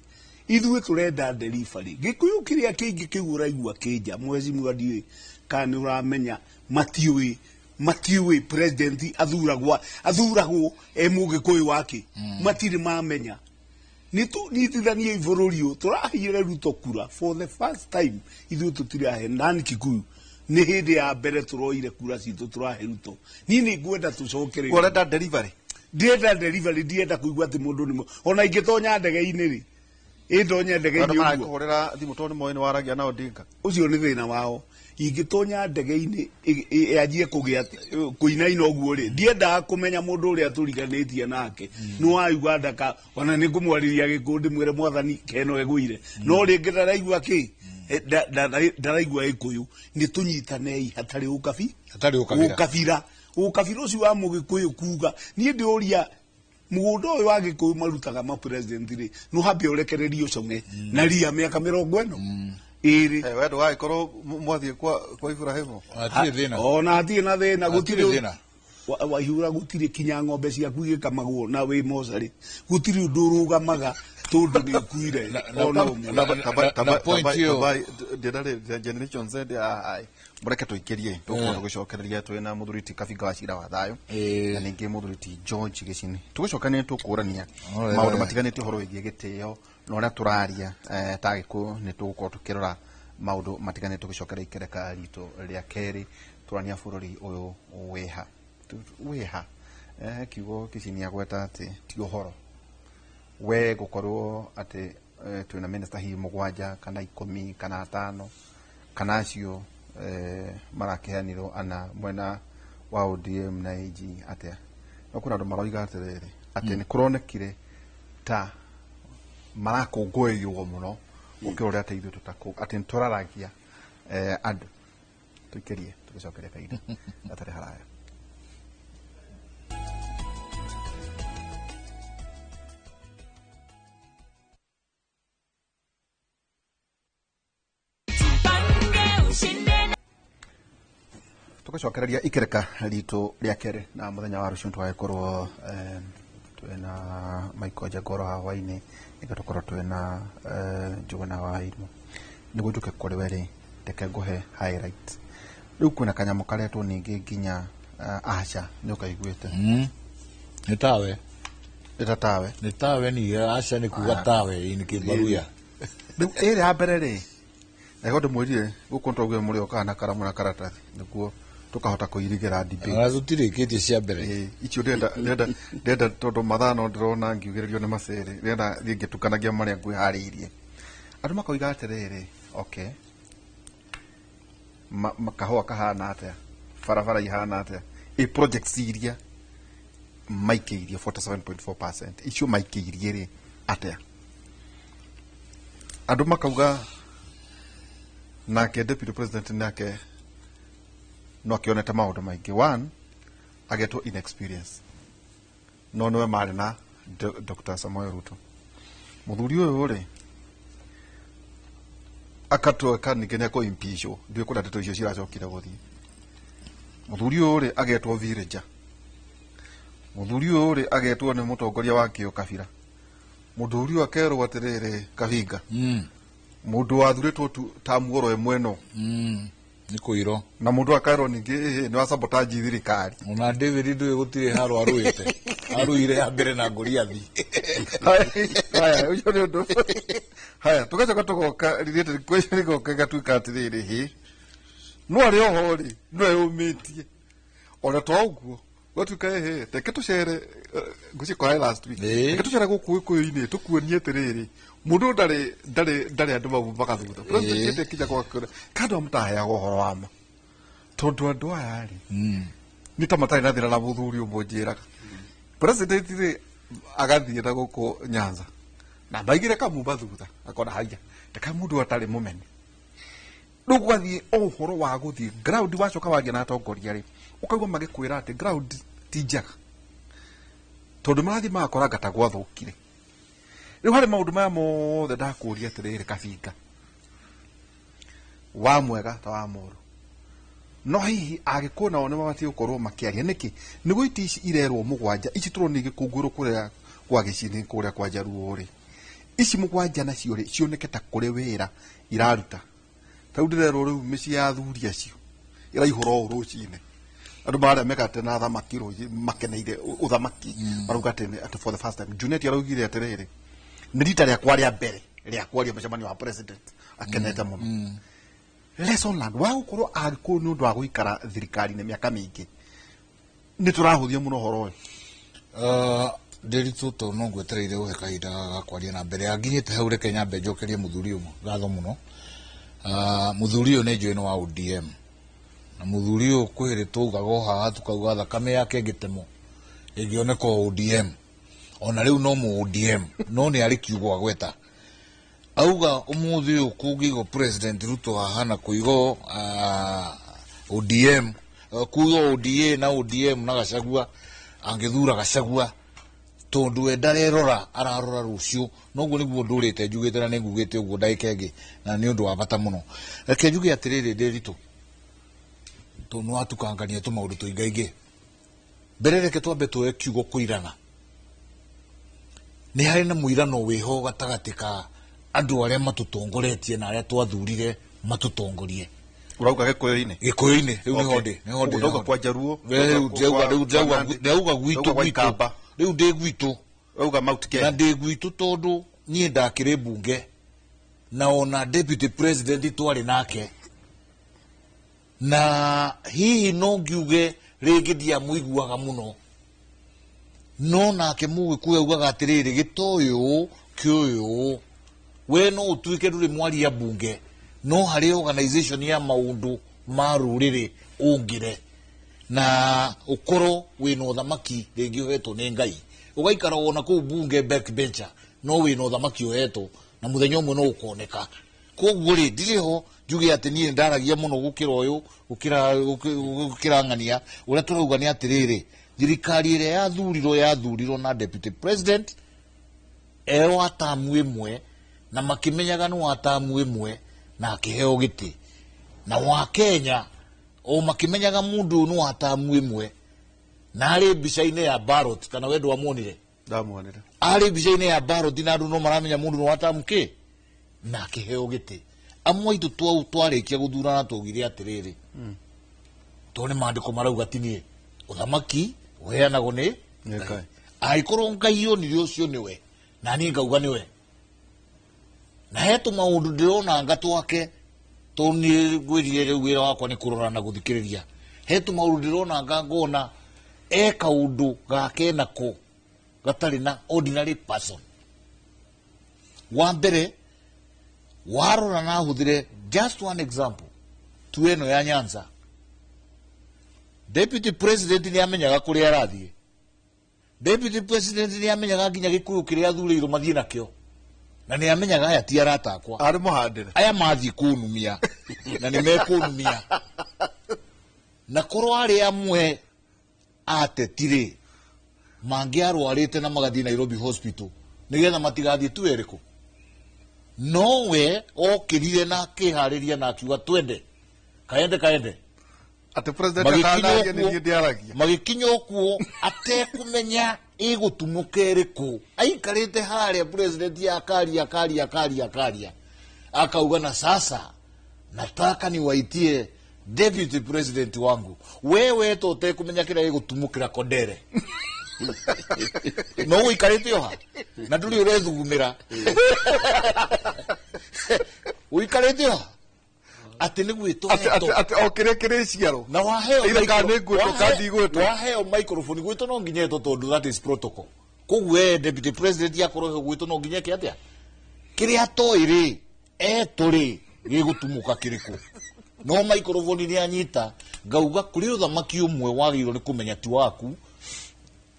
Ithuĩ tũrenda delivery. Gĩkũyũ kĩrĩa kĩingĩ kĩu ũraigua kĩnja, mheshimiwa ndiũĩ kana nĩ ũramenya, matiũĩ president athuragwo e mũgĩkũyũ wake. Matirĩ mamenya. Nĩ tũnyitithanie bũrũri ũyũ, tũraheire Ruto kura for the first time. Ithuĩ tũtirahe nani Kikuyu. Nĩ hĩndĩ ya mbere tũroire kura citũ tũrahe Ruto. Niĩ nĩ ngwenda tũcokere. Ũrenda delivery? Ndienda delivery, ndienda kũigua atĩ mũndũ nĩ ona ingĩtonya ndege-inĩ rĩ, ĩndonye ndege-inĩ Andũ ũguo. marakũhũrĩra thimũ tondũ nĩ moĩ nĩ waragia na Odinga. Ũcio nĩ thĩna wao. Ingĩtonya ndege-inĩ yanjie kũgĩa kũinaina ũguo rĩ, ndiendaga kũmenya mũndũ ũrĩa tũriganĩtie nake. Nĩ wa Uganda ka, ona nĩ ngũmwarĩria Gĩkũyũ ndĩmwĩre mwathani keno egũire. No rĩngĩ ndaraigua kĩ? Ndaraigua Gĩkũyũ. Nĩ tũnyitanei hatarĩ ũkabi. Hatarĩ ũkabira. Ũkabira. Ũkabira ũcio wa Mũgĩkũyũ kuga, niĩ ndĩũria mũgũnda ũyũ wa Gĩkũyũ marutaga ma president rĩ, no hambe ũrekererio ũcong'e na ria mĩaka mĩrongo ĩno ĩrĩ. We ndũgagĩkorwo mwathiĩ kwa Ibrahimu. Hatirĩ thĩna. Ona hatirĩ na thĩna, Hatirĩ gũtirĩ thĩna. Waihũra gũtirĩ kinya ng'ombe ciaku igĩkamagwo na wĩ mocarĩ. Gũtirĩ ũndũ ũrũgamaga tondũ nĩ ũkuire ona ũmwe. Na point ĩyo. Ndĩrarĩ generation Z ya ai. Mũreke tũikĩrie, tũgũkorwo tũgĩcokereria twĩ na mũthuri ti Kabinga wa Cira wa Thayũ. Na ningĩ mũthuri ti George Gĩcini. Tũgĩcokanĩria tũkũrania maũndũ matiganĩte ũhoro wĩgiĩ gĩtĩo na ũrĩa tũraria, ta Gĩkũyũ nĩ tũgũkorwo tũkĩrora maũndũ matiganĩte tũgĩcokeria ikereka ritũ rĩa kerĩ tũrania bũrũri ũyũ wĩha. Wĩha. Kiugo Gĩcini agweta atĩ ti ũhoro. We gũkorwo atĩ, twĩna minister hihi mũgwanja kana ikũmi kana atano kana acio, marakĩheanirwo ana mwena wa ODM na AG atĩa. No kwĩna andũ maroiga atĩrĩrĩ, atĩ nĩ kũronekire ta marakũngũĩirwo mũno gũkĩra ũrĩa atĩ ithuĩ tũtakũ, atĩ nĩ tũraragia, andũ. Tũikĩrie, tũgĩcokeria kahinda gatarĩ haraya. Tũgĩcokereria ikereka ritũ rĩa kerĩ na mũthenya wa rũciũ tũgagĩkorwo, twĩna Michael Njengoro haha hwainĩ, nĩguo tũkorwo twĩna, Njuguna wa Irimũ. Nĩguo njũke kũrĩ we rĩ, reke ngũhe highlight. Rĩu kwĩna kanyamũ karetwo ningĩ nginya, Asha, nĩ ũkaiguĩte? Nĩ tawe. Nĩ ta tawe. Nĩ tawe ni, Asha nĩ kuga tawe, ĩ nĩ kĩbaruya. Rĩu ĩrĩa ya mbere rĩ, na ndĩmwĩrire gũkũ nĩtwaugire mũrĩokaga na karamu na karatathi nĩguo tũkahota kũirigĩra debate. Ona tũtirĩkĩtie cia mbere. Ĩĩ, icio ndĩrenda tondũ mathaa no ndĩrona ngiugĩrĩrio nĩ macere, ndĩrenda thiĩ ngĩtukanagia marĩa ngwĩharĩirie. Andũ makoiga atĩrĩrĩ, okay, kahũa kahana atĩa, barabara ihana atĩa, ĩ projects iria maikĩirie 47.4%, icio maikĩirie rĩ atĩa? Andũ makauga nake deputy president nake no akĩonete maũndũ maingĩ. One, agetwo inexperience, no nĩwe marĩ na Dr. Samoei Ruto. Mũthuri ũyũ rĩ akatweka ningĩ nĩ ekũ-impeachwo, ndiũĩ kũrĩa ndeto icio ciracokire gũthiĩ. Mũthuri ũyũ rĩ agetwo villager, mũthuri ũyũ rĩ agetwo nĩ mũtongoria wa kĩũkabira, mũthuri ũyũ akerwo atĩrĩrĩ Kabinga, mũndũ wathurĩtwo tu ta muoro ĩmwe ĩno. Nĩ kũirwo. Na mũndũ akaerwo ningĩ ĩhĩ nĩ wa sabotage thirikari. Ona David ndũĩ gũtirĩ haro arũĩte, arũire ya mbere na Goliathi. Haya, ũcio nĩ ũndũ. Haya, tũgacoka tũgoka related question ĩgoka ĩgatuĩka atĩrĩrĩ, hĩ no arĩ oho rĩ, no eyũmĩtie ona to ũguo gwatuĩka ĩhĩ reke tũcere ngwĩciria kwarĩ last week, reke tũcere gũkũ Gĩkũyũ-inĩ tũkuonie atĩrĩrĩ, mũndũ ũyũ ndarĩ andũ maumaga thutha. President kinya gwakĩra kandũ amũtaheaga ũhoro wa ma, tondũ andũ aya rĩ nĩ ta matarĩ na thĩna na mũthuri ũmwe njĩraga president rĩ agathiĩ na gũkũ Nyanza na maigire kamuma thutha, akona haya reka mũndũ atarĩ mũmene. Rĩu gũgathiĩ o ũhoro wa gũthiĩ ground, wacoka waria na atongoria rĩ, ũkaigua magĩkwĩra atĩ ground ti njega tondũ marathiĩ magakora ngata gwathũkire. Rĩu harĩ maũndũ maya mothe ndakũria atĩrĩrĩ, Kabinga wa mwega ta wa mũru, no hihi Agĩkũyũ nao nĩ mabatiĩ gũkorwo makĩaria nĩkĩ nĩguo iti ici irerwo mũgwanja ici tũronire igĩkũngũĩrwo kũrĩa kwa gĩcigo kũrĩa kwa Njaruo rĩ, ici mũgwanja nacio rĩ cioneke ta kũrĩ wĩra iraruta. Ta rĩu ndĩrerwo rĩu mĩciĩ ya athuri acio ĩraihũra ũũ rũcinĩ, andũ marĩa mĩgate na thamaki rũcinĩ makeneire ũthamaki, marauga atĩ for the first time Junet araugire atĩrĩrĩ, nĩ rita rĩakwa rĩa mbere rĩa kwaria mũcemanio wa president, akenete mũno. Lesson learned wa gũkorwo Agĩkũyũ nĩ ũndũ wa gũikara thirikari-inĩ mĩaka mĩingĩ, nĩ tũrahũthia mũno ũhoro ũyũ. Ndĩritũ to no ngwetereire ũhe kahinda ga kwaria na mbere anginyĩte hau, reke nyambe njokerie mũthuri ũmwe ngatho mũno. Mũthuri ũyũ nĩ njũĩ nĩ wa ODM, na mũthuri ũyũ kwĩrĩ tũugaga o haha tukauga thakame yake ĩngĩtemwo ĩngĩoneka o ODM, ona rĩu no mũ ODM, no nĩ arĩ kiugo agweta auga ũmũthĩ ũyũ kũngĩigwo President Ruto haha na kũigwo ODM, kuigwo ODA na ODM na Gachagua, angĩthura Gachagua tondũ we ndarerora, ararora rũciũ. Noguo nĩguo ndũrĩte njugĩte na nĩngugĩte ũguo ndagĩka ĩngĩ, na nĩ ũndũ wa bata mũno. Reke njuge atĩrĩrĩ, Ndĩritũ, tondũ nĩ watukangania tũmaũndũ tũingaingĩ. Mbere reke twambe tuoe kiugo kũirana. Nĩ harĩ na mũirano wĩho gatagatĩ ka andũ arĩa matũtongoretie na arĩa twathurire matũtongorie. Ũrauga Gĩkũyũ-inĩ? Gĩkũyũ-inĩ rĩu nĩho ndĩ, nĩho ndĩ. Ũrauga kwa Njaruo? Rĩu ndĩrauga, rĩu ndĩrauga gwitũ, Ndĩrauga kwa gwitũ. Ikamba. Rĩu ndĩ gwitũ. Ũrauga Mount Kenya. Na ndĩ gwitũ tondũ niĩ ndakĩrĩ mbunge na ona deputy president twarĩ nake, na hihi no ngiuge rĩngĩ ndiamũiguaga mũno, no nake Mũgĩkũyũ augaga atĩrĩrĩ, gĩtoyũ kĩũyũ, we no ũtuĩke ndũrĩ mwaria mbunge, no harĩ organization ya maũndũ ma rũrĩrĩ ũngĩre na ũkorwo wĩna ũthamaki rĩngĩ ũhetwo nĩ Ngai, ũgaikara ona kũu mbunge backbencher, no wĩna ũthamaki ũhetwo na mũthenya ũmwe no ũkoneka. Koguo rĩ, ndirĩ ho njuge atĩ niĩ ndaragia mũno gũkĩra ũyũ, gũkĩra ng'ania. Ũrĩa tũrauga nĩ atĩrĩrĩ, thirikari ĩrĩa yathurirwo na deputy president eo wa tamu ĩmwe, na makĩmenyaga nĩ wa tamu ĩmwe, na akĩheo gĩtĩ, na wa Kenya o makĩmenyaga mũndũ ũyũ nĩ wa tamu ĩmwe, na arĩ mbica-inĩ ya ballot, kana we ndwamuonire? Ndamuonire. Arĩ mbica-inĩ ya ballot, na andũ no maramenya mũndũ nĩ wa tamu kĩ, na akĩheo gĩtĩ. Amwe aitũ twarĩkia gũthurana twaugire atĩrĩrĩ, tondũ nĩ maandĩko marauga ti niĩ, ũthamaki ũheanagwo nĩ Nĩ Ngai. Angĩkorwo Ngai onire ũcio nĩwe, na niĩ ngauga nĩwe, na he tũmaũndũ ndĩronanga twake, tondũ niĩ ngwĩrire rĩu wĩra wakwa nĩ kũrora na gũthikĩrĩria, he tũmaũndũ ndĩronanga ngona e kaũndũ gake nako gatarĩ na ordinary person. Wa mbere warora na hũthĩre just one example tu ĩno ya Nyanza, deputy president nĩ amenyaga kũrĩa arathiĩ, deputy president nĩ amenyaga nginya gĩkũyũ kĩrĩa athurĩirwo mathiĩ nakĩo, na nĩ amenyaga aya ti arata akwa, Arĩ mũhandĩre, aya mathiĩ kũnumia na nĩ mekũnumia, na korwo arĩ amwe ateti-rĩ mangĩarwarĩte na magathiĩ Nairobi Hospital nĩgetha matigathiĩ tu ĩrĩkũ, no we okĩrire na akĩharĩria na akiuga twende kaende kaende. Atĩ president akanaria nĩ niĩ ndĩaragia. Magĩkinya ũkuo atekũmenya ĩgũtumũka ĩrĩkũ, aikarĩte harĩa president akaria akaria akaria akaria akauga na sasa nataka niwaitie Deputy president wangu, we wetwo ũtekũmenya kĩrĩa gĩgũtumũkĩra Kondere, no ũikarĩte oha na ndũrĩ ũrethugumĩra, ũikarĩte oha atĩ nĩ gwĩtwo Atĩ atĩ o kĩrĩa kĩrĩ ciaro na waheo Either kana nĩ ngwĩtwo kana ndigwĩtwo. Waheo microphone, gwĩtwo no nginya etwo tondũ that is protocol. Koguo we deputy president akorwo he gwĩtwo no nginya eke atĩa? Kĩrĩa atoĩ rĩ, etũ rĩ, gĩgũtumũka kĩrĩkũ? No microphone nĩ anyita. Ngauga kũrĩ ũthamaki ũmwe wagĩrĩirwo nĩ kũmenya ti waku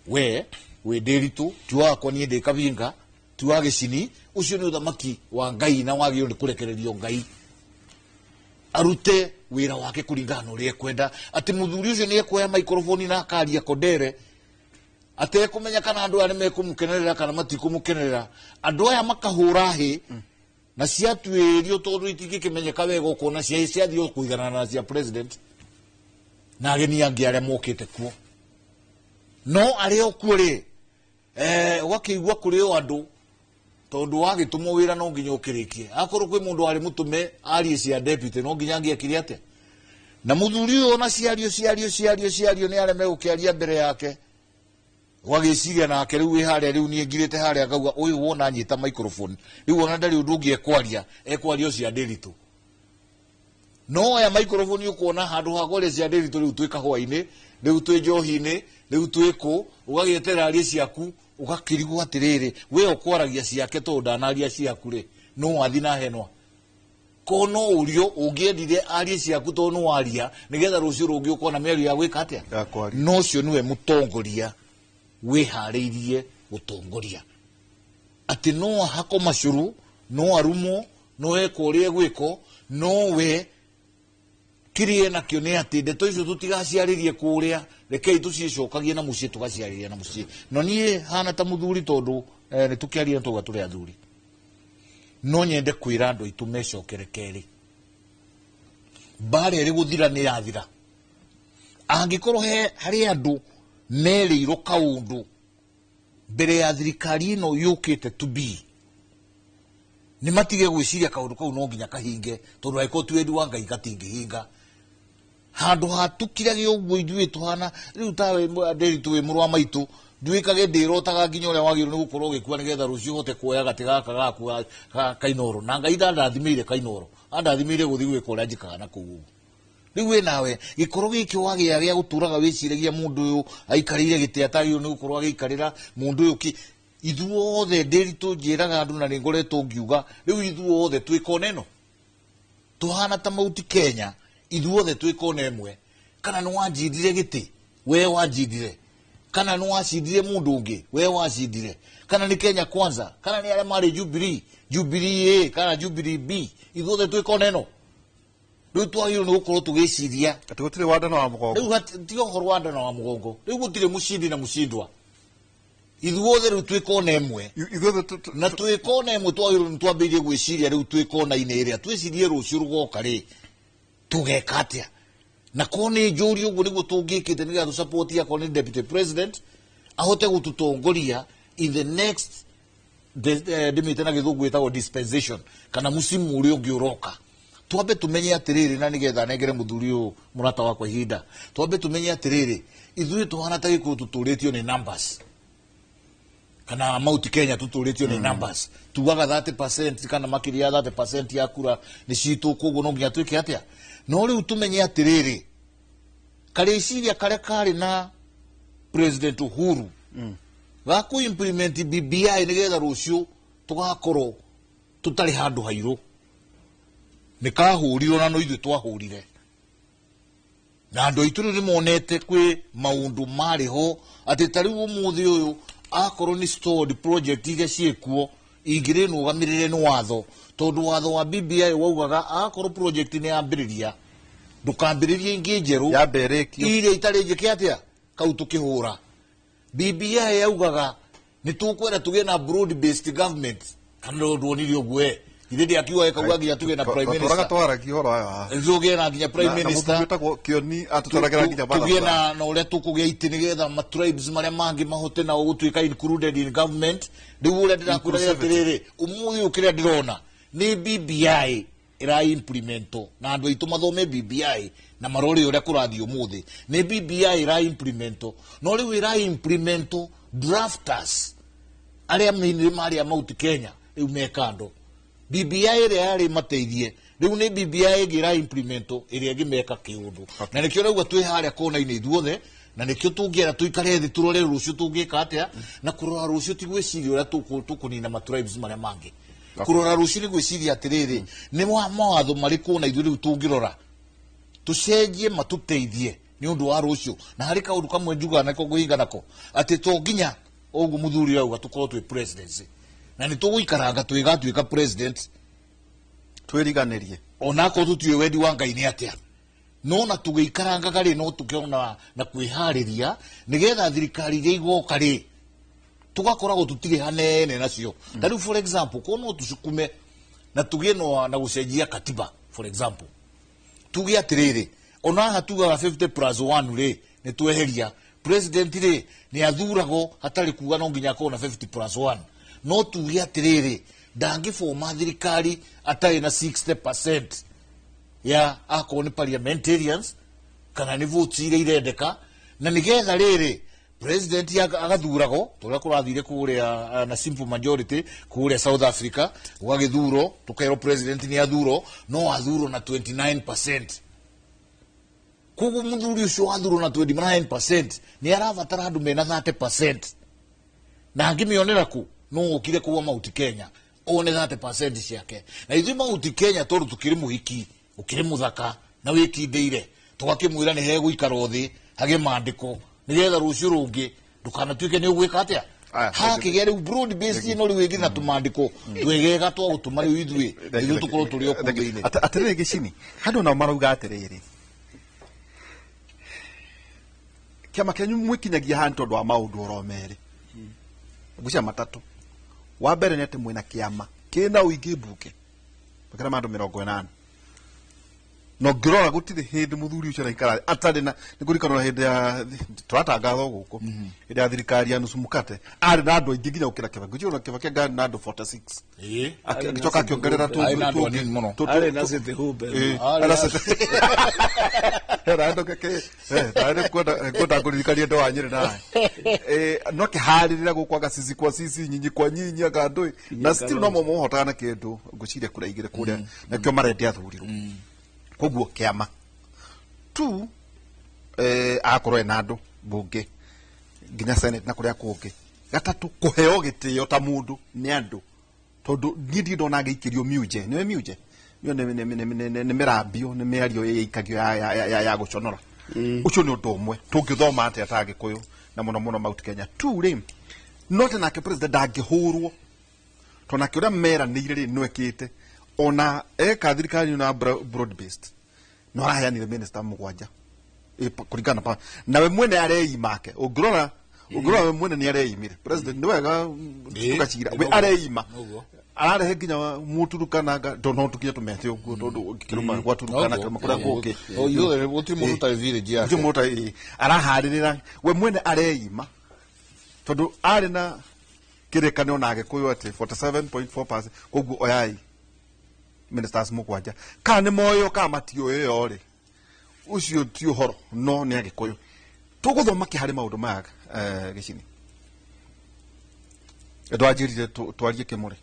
we wĩ Ndĩritũ, ti wakwa niĩ ndĩ Kabinga, ti wa Gĩcini. Ũcio nĩ ũthamaki wa Ngai na wagĩrĩirwo nĩ kũrekererio Ngai arute wĩra wake kũringana na ũrĩa ekwenda. Atĩ mũthuri ũcio nĩ ekuoya microphone na akaria Kondere atekũmenya kana andũ aya nĩ mekũmũkenerera kana matikũmũkenerera. Andũ aya makahũra hĩ na ciatuĩrio tondũ itingĩkĩmenyeka wega, ũkona cia ciathiĩ o kũiganana na cia president na ageni angĩ arĩa mokĩte kuo. No arĩa o kuo rĩ, ũgakĩigua kũrĩ o andũ tondũ wagĩtũmwo wĩra no nginya ũkĩrĩkie. Akorwo kwĩ mũndũ warĩ mũtũme arie cia deputy, no nginya angĩekire atĩa? Na mũthuri ũyũ ona ciario ciario ciario ciario nĩ arĩa megũkĩaria mbere yake, ũgagĩciria nake rĩu wĩ harĩa, rĩu niĩ ngirĩte harĩa ngauga ũyũ wona anyita microphone rĩu ona ndarĩ ũndũ ũngĩ ekwaria, ekwaria o cia Ndĩritũ. No aya microphone ũkuona handũ ha kwaria cia Ndĩritũ, rĩu twĩ kahũa-inĩ, rĩu twĩ njohi-inĩ, rĩu twĩ kũ, ũgagĩeterera arie ciaku, ũgakĩrigwo atĩrĩrĩ, we ũkwaragia ciake tondũ ndanaria ciaku rĩ, no wathi na henwa ko no ũrio ũngĩendire arie ciaku tondũ nĩ waria nĩgetha rũciũ rũngĩ ũkona mĩario ya gwĩka atĩa? Ya kwaria. No ũcio nĩwe mũtongoria wĩharĩirie gũtongoria, atĩ no ahako macũrũ, no arumwo, no ekwo ũrĩa egwĩkwo, no we kĩrĩa enakĩo nĩ atĩ ndeto icio tũtigaciarĩrie kũrĩa, rekei tũciĩcokagie na mũciĩ, tũgaciarĩria na mũciĩ. No niĩ hana ta mũthuri tondũ nĩ tũkĩaria na tauga tũrĩ athuri, no nyende kwĩra andũ aitũ mecokere kerĩ. Mbara ĩrĩ gũthira nĩ yathira. Angĩkorwo he harĩ andũ merĩirwo kaũndũ mbere ya thirikari ĩno yũkĩte to be, nĩ matige gwĩciria kaũndũ kau no nginya kahinge, tondũ angĩkorwo ti wendi wa Ngai gatingĩhinga. Handũ ha tũkirage ũguo ithuĩ tũhana rĩu tawe Ndĩritũ wĩ mũrũ wa maitũ, nduĩkage ndĩrotaga nginya ũrĩa wagĩrĩirwo nĩ gũkorwo ũgĩkua nĩgetha rũciũ ũhote kuoya gatĩ gaka gaku ga Kainoro. Na Ngai ndandathimĩire Kainoro, andathimĩire gũthiĩ gwĩka ũrĩa njĩkaga na kũu ũguo. Rĩu wĩ nawe gĩkoro gĩkĩ wagĩa gĩa gũtũraga wĩciragia mũndũ ũyũ aikarĩire gĩtĩ atagĩrĩirwo nĩ gũkorwo agĩikarĩra mũndũ ũyũ kĩ. Ithuothe Ndĩritũ njĩraga andũ na nĩ ngoretwo ngiuga rĩu ithuothe twĩ kona ĩno tũhana ta Mount Kenya, ithuothe twĩ kona ĩmwe. Kana nĩ wanjindire gĩtĩ we wanjindire, kana nĩ wacindire mũndũ ũngĩ we wacindire, kana nĩ Kenya Kwanza, kana nĩ arĩa marĩ Jubilee, Jubilee A kana Jubilee B, ithuothe twĩ kona ĩno. Rĩu twagĩrĩirwo nĩ gũkorwo tũgĩciria atĩ gũtirĩ wandano wa mũgongo. Rĩu tiga ũhoro wa ndano wa mũgongo, rĩu gũtirĩ mũcindi na mũcindwa, ithuothe rĩu twĩ kona ĩmwe. Ithuothe Na twĩ kona ĩmwe, twagĩrĩirwo nĩ twambĩrĩrie gwĩciria rĩu twĩ kona-inĩ ĩrĩa twĩcirie rũciũ rũgoka rĩ tũgeka atĩa. Na ko nĩ njũri ũguo nĩguo tũngĩkĩte nĩgetha tũsupport akorwo nĩ deputy president ahote gũtũtongoria in the next ndĩmĩte na gĩthũngũ ĩtagwo dispensation kana mũcimu ũrĩa ũngĩ ũroka. Twambe tũmenye atĩrĩrĩ, na nĩgetha nengere mũthuri ũyũ mũrata wakwa ihinda, twambe tũmenye atĩrĩrĩ, ithuĩ tũhana ta Gĩkũyũ tũtũrĩtio nĩ numbers, kana Mount Kenya tũtũrĩtio nĩ numbers, tugaga 30% kana makĩria ya 30% ya kura nĩ citũ, koguo no nginya twĩke atĩa. No rĩu tũmenye atĩrĩrĩ, karĩciria karĩa karĩ na President Uhuru ga kũ implement BBI nĩgetha rũciũ tũgakorwo tũtarĩ handũ hairũ nĩ kahũrirwo, na no ithuĩ twahũrire na andũ aitũ rĩu nĩmonete kwĩ maũndũ marĩ ho atĩ ta rĩu ũmũthĩ ũyũ akorwo nĩ stalled project iria ciĩkuo ingĩrĩ nũgamĩrĩre nĩ watho, tondũ watho wa BBI waugaga akorwo project nĩ yambĩrĩria ndũkambĩrĩrie ingĩ njerũ yambe ĩrĩkio iria itarĩ njĩke atĩa. Kau tũkĩhũra BBI yaugaga nĩ tũkwenda tũgĩe na broad based government, kana ndwonire ũguo e ithe ndiakiuga kauga nginya tũgĩe na prime Twaraga minister, twaragia ũhoro waya. Tũgĩe na nginya prime na minister. Mũthuri wĩtagwo Kĩoni atũtwaragĩra nginya tũgĩe batha. na ũrĩa tũkũgĩa itĩ nĩgetha ma tribes marĩa mangĩ mahote nao gũtuĩka included in government. Rĩu ũrĩa ndĩrakwĩra Inclusivity. atĩrĩrĩ, ũmũthĩ ũyũ kĩrĩa ndĩrona nĩ BBI. ĩra implemento na andũ aitũ mathome BBI na marore ũrĩa kũrathiĩ ũmũthĩ nĩ BBI ĩra implemento no rĩu ĩra implemento drafters arĩa mainly marĩa Mount Kenya rĩu me kando. BBI ĩrĩa yarĩ mateithie rĩu nĩ BBI ĩngĩ ĩra implemento ĩrĩa ĩngĩ meka kĩũndũ na nĩkĩo rauga twĩ harĩa kona-inĩ ithuothe na nĩkĩo tũngĩera tũikare thĩ tũrore rũciũ tũngĩka atĩa na kũrora rũciũ ti gwĩciria ũrĩa tũkũnina matribes marĩa mangĩ. Kũrora rũciũ nĩ gwĩciria atĩrĩrĩ nĩ mawatho marĩkũ na ithuĩ rĩu tũngĩrora tũcenjie matũteithie nĩ ũndũ wa rũciũ. Na harĩ kaũndũ kamwe njugaga nako ngwĩhinga nako atĩ to nginya ũguo mũthuri auga tũkorwo twĩ presidency na nĩ tũgũikaranga twĩgatuĩka president twĩriganĩrie onakorwo tũtiũĩ wendi wa Ngai nĩ atĩa no na tũgĩikarangaga rĩ no tũkĩona na kwĩharĩria nĩgetha thirikari iria igoka rĩ tũgakoragwo tũtirĩ hanene nacio. Ta rĩu for example ko no tũcukume na tũgĩe na gũcenjia katiba for example tuge atĩrĩrĩ ona haha tugaga 50 plus 1 rĩ nĩ tweheria president rĩ nĩ athuragwo hatarĩ kuga no nginya akorwo na 50 plus 1 no tuge atĩrĩrĩ ndangĩboma thirikari atarĩ na 60% ya akorwo nĩ parliamentarians kana nĩ votes iria irendeka na nĩgetha rĩrĩ president agathuragwo tũrĩa kũrathire kũrĩa na simple majority kũrĩa South Africa gũgagĩthurwo tũkerwo president nĩ athurwo no athurwo na 29%. Koguo mũthuri ũcio wathurwo na 29% nĩ arabatara andũ mena 30% na angĩmĩonera kũ no ũkire kũwa Mount Kenya one 30% ciake. Na ithuĩ Mount Kenya tondũ tũkĩrĩ mũhiki ũkĩrĩ mũthaka na wĩkindĩire tũgakĩmwĩra nĩ hegũikara thĩ hagĩe maandĩko nĩgetha rũciũ rũngĩ ndũkanatuĩke nĩ ũgwĩka atĩa hakĩgĩa rĩu broad based ĩno rĩu ĩngĩ na tũmandĩko twegega twa gũtũma rĩu ithuĩ ithuĩ tũkorwo tũrĩ o kũu thĩinĩ. Atĩrĩrĩ Gĩcini handũ nao marauga atĩrĩrĩ kĩama kĩanyu mwĩkinyagia haha nĩ tondũ wa maũndũ oro merĩ ngwĩciria matatũ. Wa mbere nĩ atĩ mwĩna kĩama kĩna ũingĩ mbunge makĩria ma andũ 80 no ngĩrora gũtirĩ hĩndĩ mũthuri ũcio araikara atarĩ na nĩ ngũririkana hĩndĩ ya tũratangathwo gũkũ hĩndĩ ya thirikari ya nusu mukate arĩ na andũ aingĩ nginya gũkĩra Kibaki. Ngwĩciria ona Kibaki anga na andũ 46 agĩcoka akĩongerera Arĩ na andũ anini mũno. Arĩ na City Hall. Kwenda ngũririkanie ndo wa Nyĩrĩ nawe no kĩharĩrĩra gũkũ anga sisi kwa sisi nyinyi kwa nyinyi anga ndũĩ na still no mohotaga na kĩndũ ngwĩciria kura igĩrĩ kũrĩa nakĩo marende athurirwo. Koguo kĩama tu akorwo ena andũ mbunge nginya senate na kũrĩa kũngĩ. Gatatũ kũheo gĩtĩo ta mũndũ nĩ andũ tondũ niĩ ndirĩ ndona ngĩikĩrio miuje nĩwe miuje nĩyo nĩ mĩrambio nĩ mĩario ĩikagio ya gũconora. Ũcio nĩ ũndũ ũmwe tũngĩthoma atĩa ta Gĩkũyũ na mũno mũno Mount Kenya. Tu rĩ no atĩ nake president ndangĩhũrwo tondũ nake ũrĩa meranĩire rĩ no ekĩte ona eka thirikari na broad based no araheanire minister 7 kũringana pa nawe mwene areima ake ũngĩrora we mwene nĩ areimire president nĩ wega tũgacira we areima ararehe nginya Mũturukana no tũkinya tũmete ũguo tondũ kĩrũma gwa Turukana kĩrũma kũrĩa kũngĩ ithuothe gũtirĩ mũndũ ũtarĩ village yake gũtirĩ mũndũ ũtarĩ araharĩrĩra we mwene areima tondũ arĩ na kĩrĩkanĩro na Gĩkũyũ atĩ 47.4% koguo oyai ministers 7 kana nĩ moyo kana matiũĩ rĩ ũcio ti ũhoro no nĩ Agĩkũyũ. Tũgũthoma kĩ harĩ maũndũ maya Gĩcini ndwanjĩrire twarie kĩmũrĩ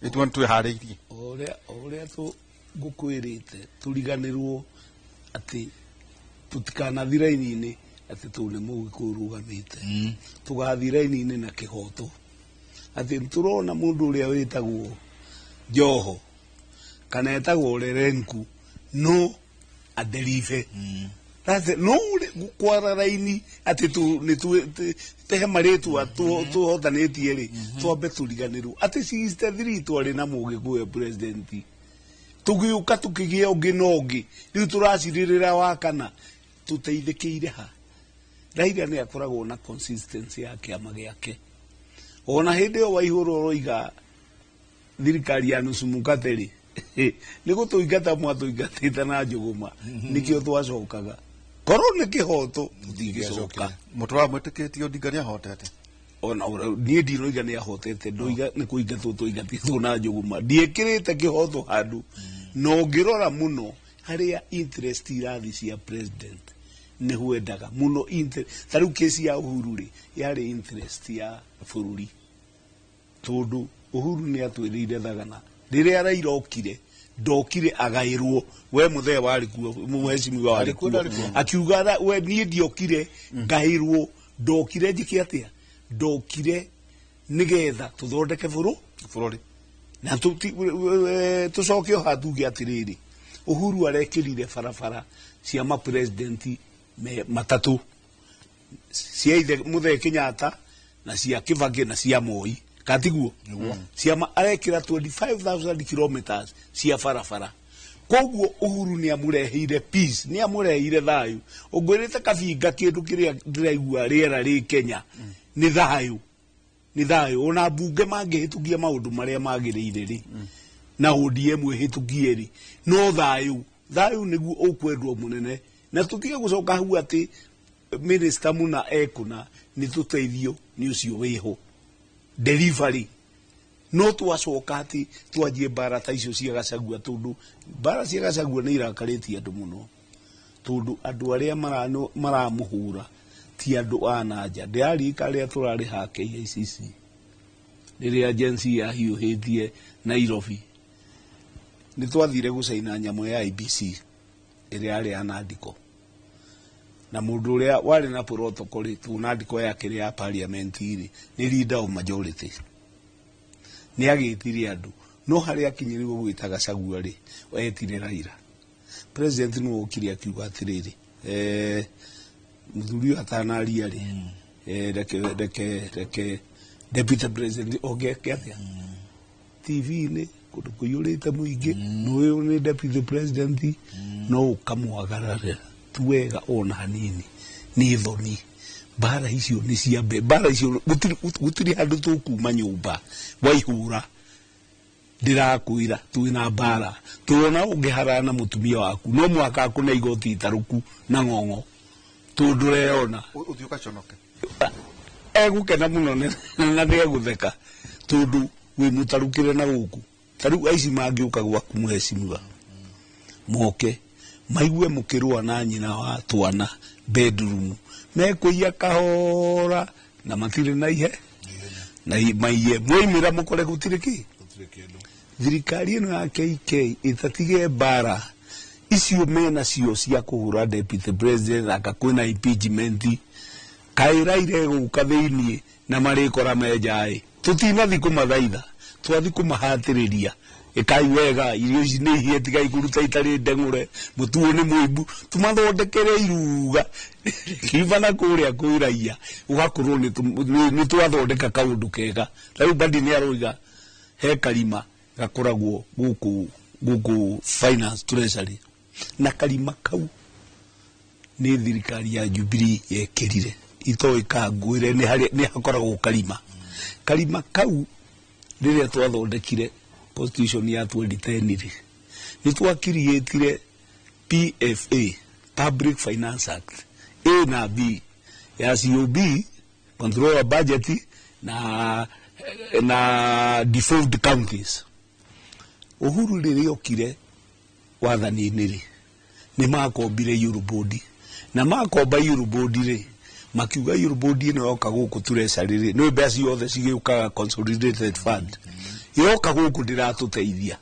ĩtuo nĩ twĩharĩirie ũrĩa ngũkwĩrĩte tũriganĩrwo atĩ tũtikanathi raini-inĩ atĩ tũu nĩ Mũgĩkũyũ ũrũgamĩte tũgathiĩ raini-inĩ na kĩhoto atĩ tũrona mũndũ ũrĩa wĩtagwo Joho kana etagwo Lerenku no aderive That's no kwara raini atĩ nĩ tehe marĩtwa tũhotanĩtie rĩ twambe tũriganĩrwo atĩ 63 twarĩ na Mũgĩkũyũ president tũgĩũka tũkĩgĩa ũngĩ na ũngĩ rĩu tũracirĩrĩra wa kana tũteithĩkĩire ha. Raila nĩ akoragwo na consistency ya kĩama gĩake ona hĩndĩ ĩyo Waihũra ũroiga thirikari ya nusu mukate rĩ nĩ gũtũingata mwatũingatĩte na njũgũma nĩkĩo twacokaga korwo nĩ kĩhoto tũtingĩcoka. Mũtũraga mwĩtĩkĩtie Odinga nĩ ahotete ona niĩ ndinoiga nĩ ahotete ndoiga nĩ kũingatwo tũingatĩtwo na njũgũma ndiĩkĩrĩte kĩhoto handũ Na ũngĩrora mũno harĩa interest irathi cia president nĩ hwendaga mũno ta rĩu kesi ya Uhuru rĩ, yarĩ interest ya bũrũri, tondũ Uhuru nĩ atwĩrĩire thagana rĩrĩa Raila okire, ndokire agaĩrwo. We mũthee warĩ kuo, mũhecimiwa warĩ Arĩ kuo, kuo. ndarĩ kuo. Akiuga we niĩ ndiokire ngaĩrwo, ndokire njĩke atĩa? Ndokire nĩgetha tũthondeke bũrũri. Na tũcoke o haha tuge atĩrĩrĩ, Uhuru arekĩrire barabara cia mapresidenti matatũ, cia ithe mũthee Kenyatta na cia Kibaki na cia Moi, katiguo cia arekĩra 25,000 kilometers cia barabara. Koguo Uhuru nĩ amũreheire peace, nĩ amũreheire thayũ. Ũngwĩrĩte kabinga kĩndũ kĩrĩa ndĩraigua rĩera rĩ Kenya nĩ thayũ, nĩ thayũ. Ona mbunge mangĩhĩtũkia maũndũ marĩa magĩrĩire rĩ, na ODM ĩhĩtũkie rĩ, no thayũ, thayũ nĩguo ũkwendwo mũnene. Na tũtige gũcoka hau atĩ minister mũna ekũna nĩ tũteithio nĩ ũcio wĩho delivery. No twacoka atĩ twanjie mbara ta icio cia Gachagua, tondũ mbara cia Gachagua nĩ irakarĩtie andũ mũno, tondũ andũ arĩa maramũhũra ti andũ a nanja. Ndĩrarika arĩa tũrarĩ ha KICC rĩrĩa agency yahiũhĩtie Nairobi, nĩ twathire gũcaina nyamũ ya IBC ĩrĩa yarĩ ya Nandiko, na mũndũ ũrĩa warĩ na protocol rĩ, tu Nandiko yake ya parliament rĩ, nĩ leader of majority, nĩ agĩtire andũ. No harĩa akinyĩrĩirwo gwĩta Gachagua rĩ, etire Raila. President nĩ wokire akiuga atĩrĩrĩ, mũthuri ũyũ atanaria rĩ, reke deputy president oke atĩa TV-inĩ kũndũ kũiyũrĩte mũingĩ, na ũyũ nĩ deputy president, no ũkamwagarara ti wega ona hanini, nĩ thoni. Mbara icio nĩ cia mbara icio gũtirĩ handũ tũkuma nyũmba waihũra. Ndĩrakwĩra twĩna mbara, tũrona ũngĩharana na mũtumia waku no mũhaka akũne igoti itarũku na ng'ong'o, tondũ ndũreyona. Ũthiĩ ũgaconoke. Egũkena mũno na nĩegũtheka, tondũ wĩ mũtarũkĩre na gũkũ. Ta rĩu aici mangĩũka gwaku mũhecimiwa, moke maigue mũkĩrũa na nyina wa twana bedroom, mekũiya kahora na matirĩ na ihe na maiye, mwaimĩra mũkore gũtirĩ kĩ. Gũtirĩ kĩndũ. Thirikari ĩno ya KK ĩtatige mbara icio mena cio cia kũhũra deputy president, aka kwĩna impeachment, kaĩ Raila egũka thĩiniĩ na marĩkora menjaĩ. Tũtinathi kũmathaitha, twathi kũmahatĩrĩria, ĩkai wega, irio ici nĩ ihĩe, tigai kũruta itarĩ ndeng'ũre, mũtuo nĩ mũimbu, tũmathondekere iruga kiuba na kũrĩa kwĩ raia, ũgakorwo nĩ twathondeka kaũndũ kega. Ta rĩu Mbadi nĩ aroiga he karima gakoragwo gũkũ finance treasury, na karima kau nĩ thirikari ya Jubilee yekĩrire, itoĩ kangwĩre nĩ harĩa nĩ hakoragwo karima. Karima kau rĩrĩa twathondekire constitution ya 2010 rĩ, nĩ twakiriĩtire PFA, Public Finance Act A na B ya COB, control of budget na devolved counties. Uhuru rĩrĩa okire wathani-inĩ rĩ, nĩ makombire Eurobond, na makomba Eurobond rĩ, makiuga Eurobond ĩno yoka gũkũ treasury rĩ, nĩ mbeca ciothe cigĩũkaga consolidated fund, yoka gũkũ ndĩratũteithia,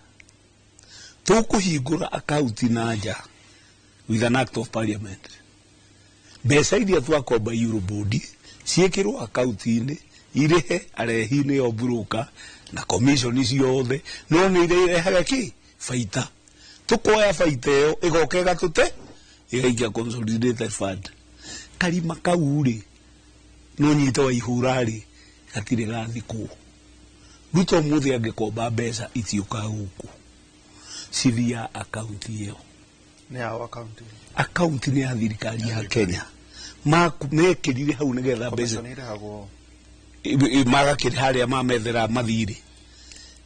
tũkũhingũra akaunti na nja with an act of parliament. Mbeca iria twakomba Eurobond ciĩkĩrwo akaunti-inĩ, irĩhe arehi nĩo broker na commission ciothe, no nĩ irehaga kĩ baita. Tũkoya baita ĩyo ĩgoka ĩgatũte ĩgaikia consolidated fund. Karima kau rĩ, no nyite wa ihũra rĩ, gatirĩ gathikwo. Ruto mũthĩ angĩkomba mbeca itiũkaga gũkũ, cithiaga akaunti ĩyo. Nĩ yao akaunti? Akaunti nĩ ya thirikari ya Kenya. Mekĩrire hau nĩgetha mbeca Commission irĩhagwo. Magakĩrĩ harĩa mamethera mathirĩ,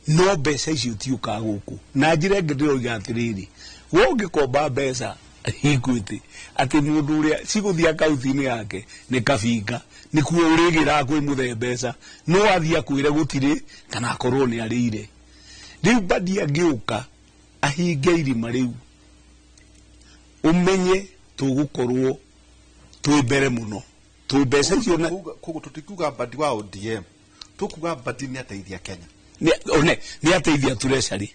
no mbeca icio tiũkaga gũkũ. Na njĩra ĩngĩ ndĩroiga atĩrĩrĩ, we ũngĩkomba mbeca Equity, atĩ mũndũ ũrĩa cigũthiĩ akaunti-inĩ yake nĩ kabinga, nĩkuo ũrĩgĩraga kwĩ mũthee mbeca, no athiĩ akwĩre gũtirĩ kana akorwo nĩ arĩire. Rĩu Mbadi angĩũka Ahinge irima rĩu, ũmenye tũgũkorwo twĩ mbere mũno, tũ mbeca icio na Koguo tũtikuga Mbadi wa ODM, tũkuga Mbadi nĩ ateithia Kenya. One nĩ ateithia treasury,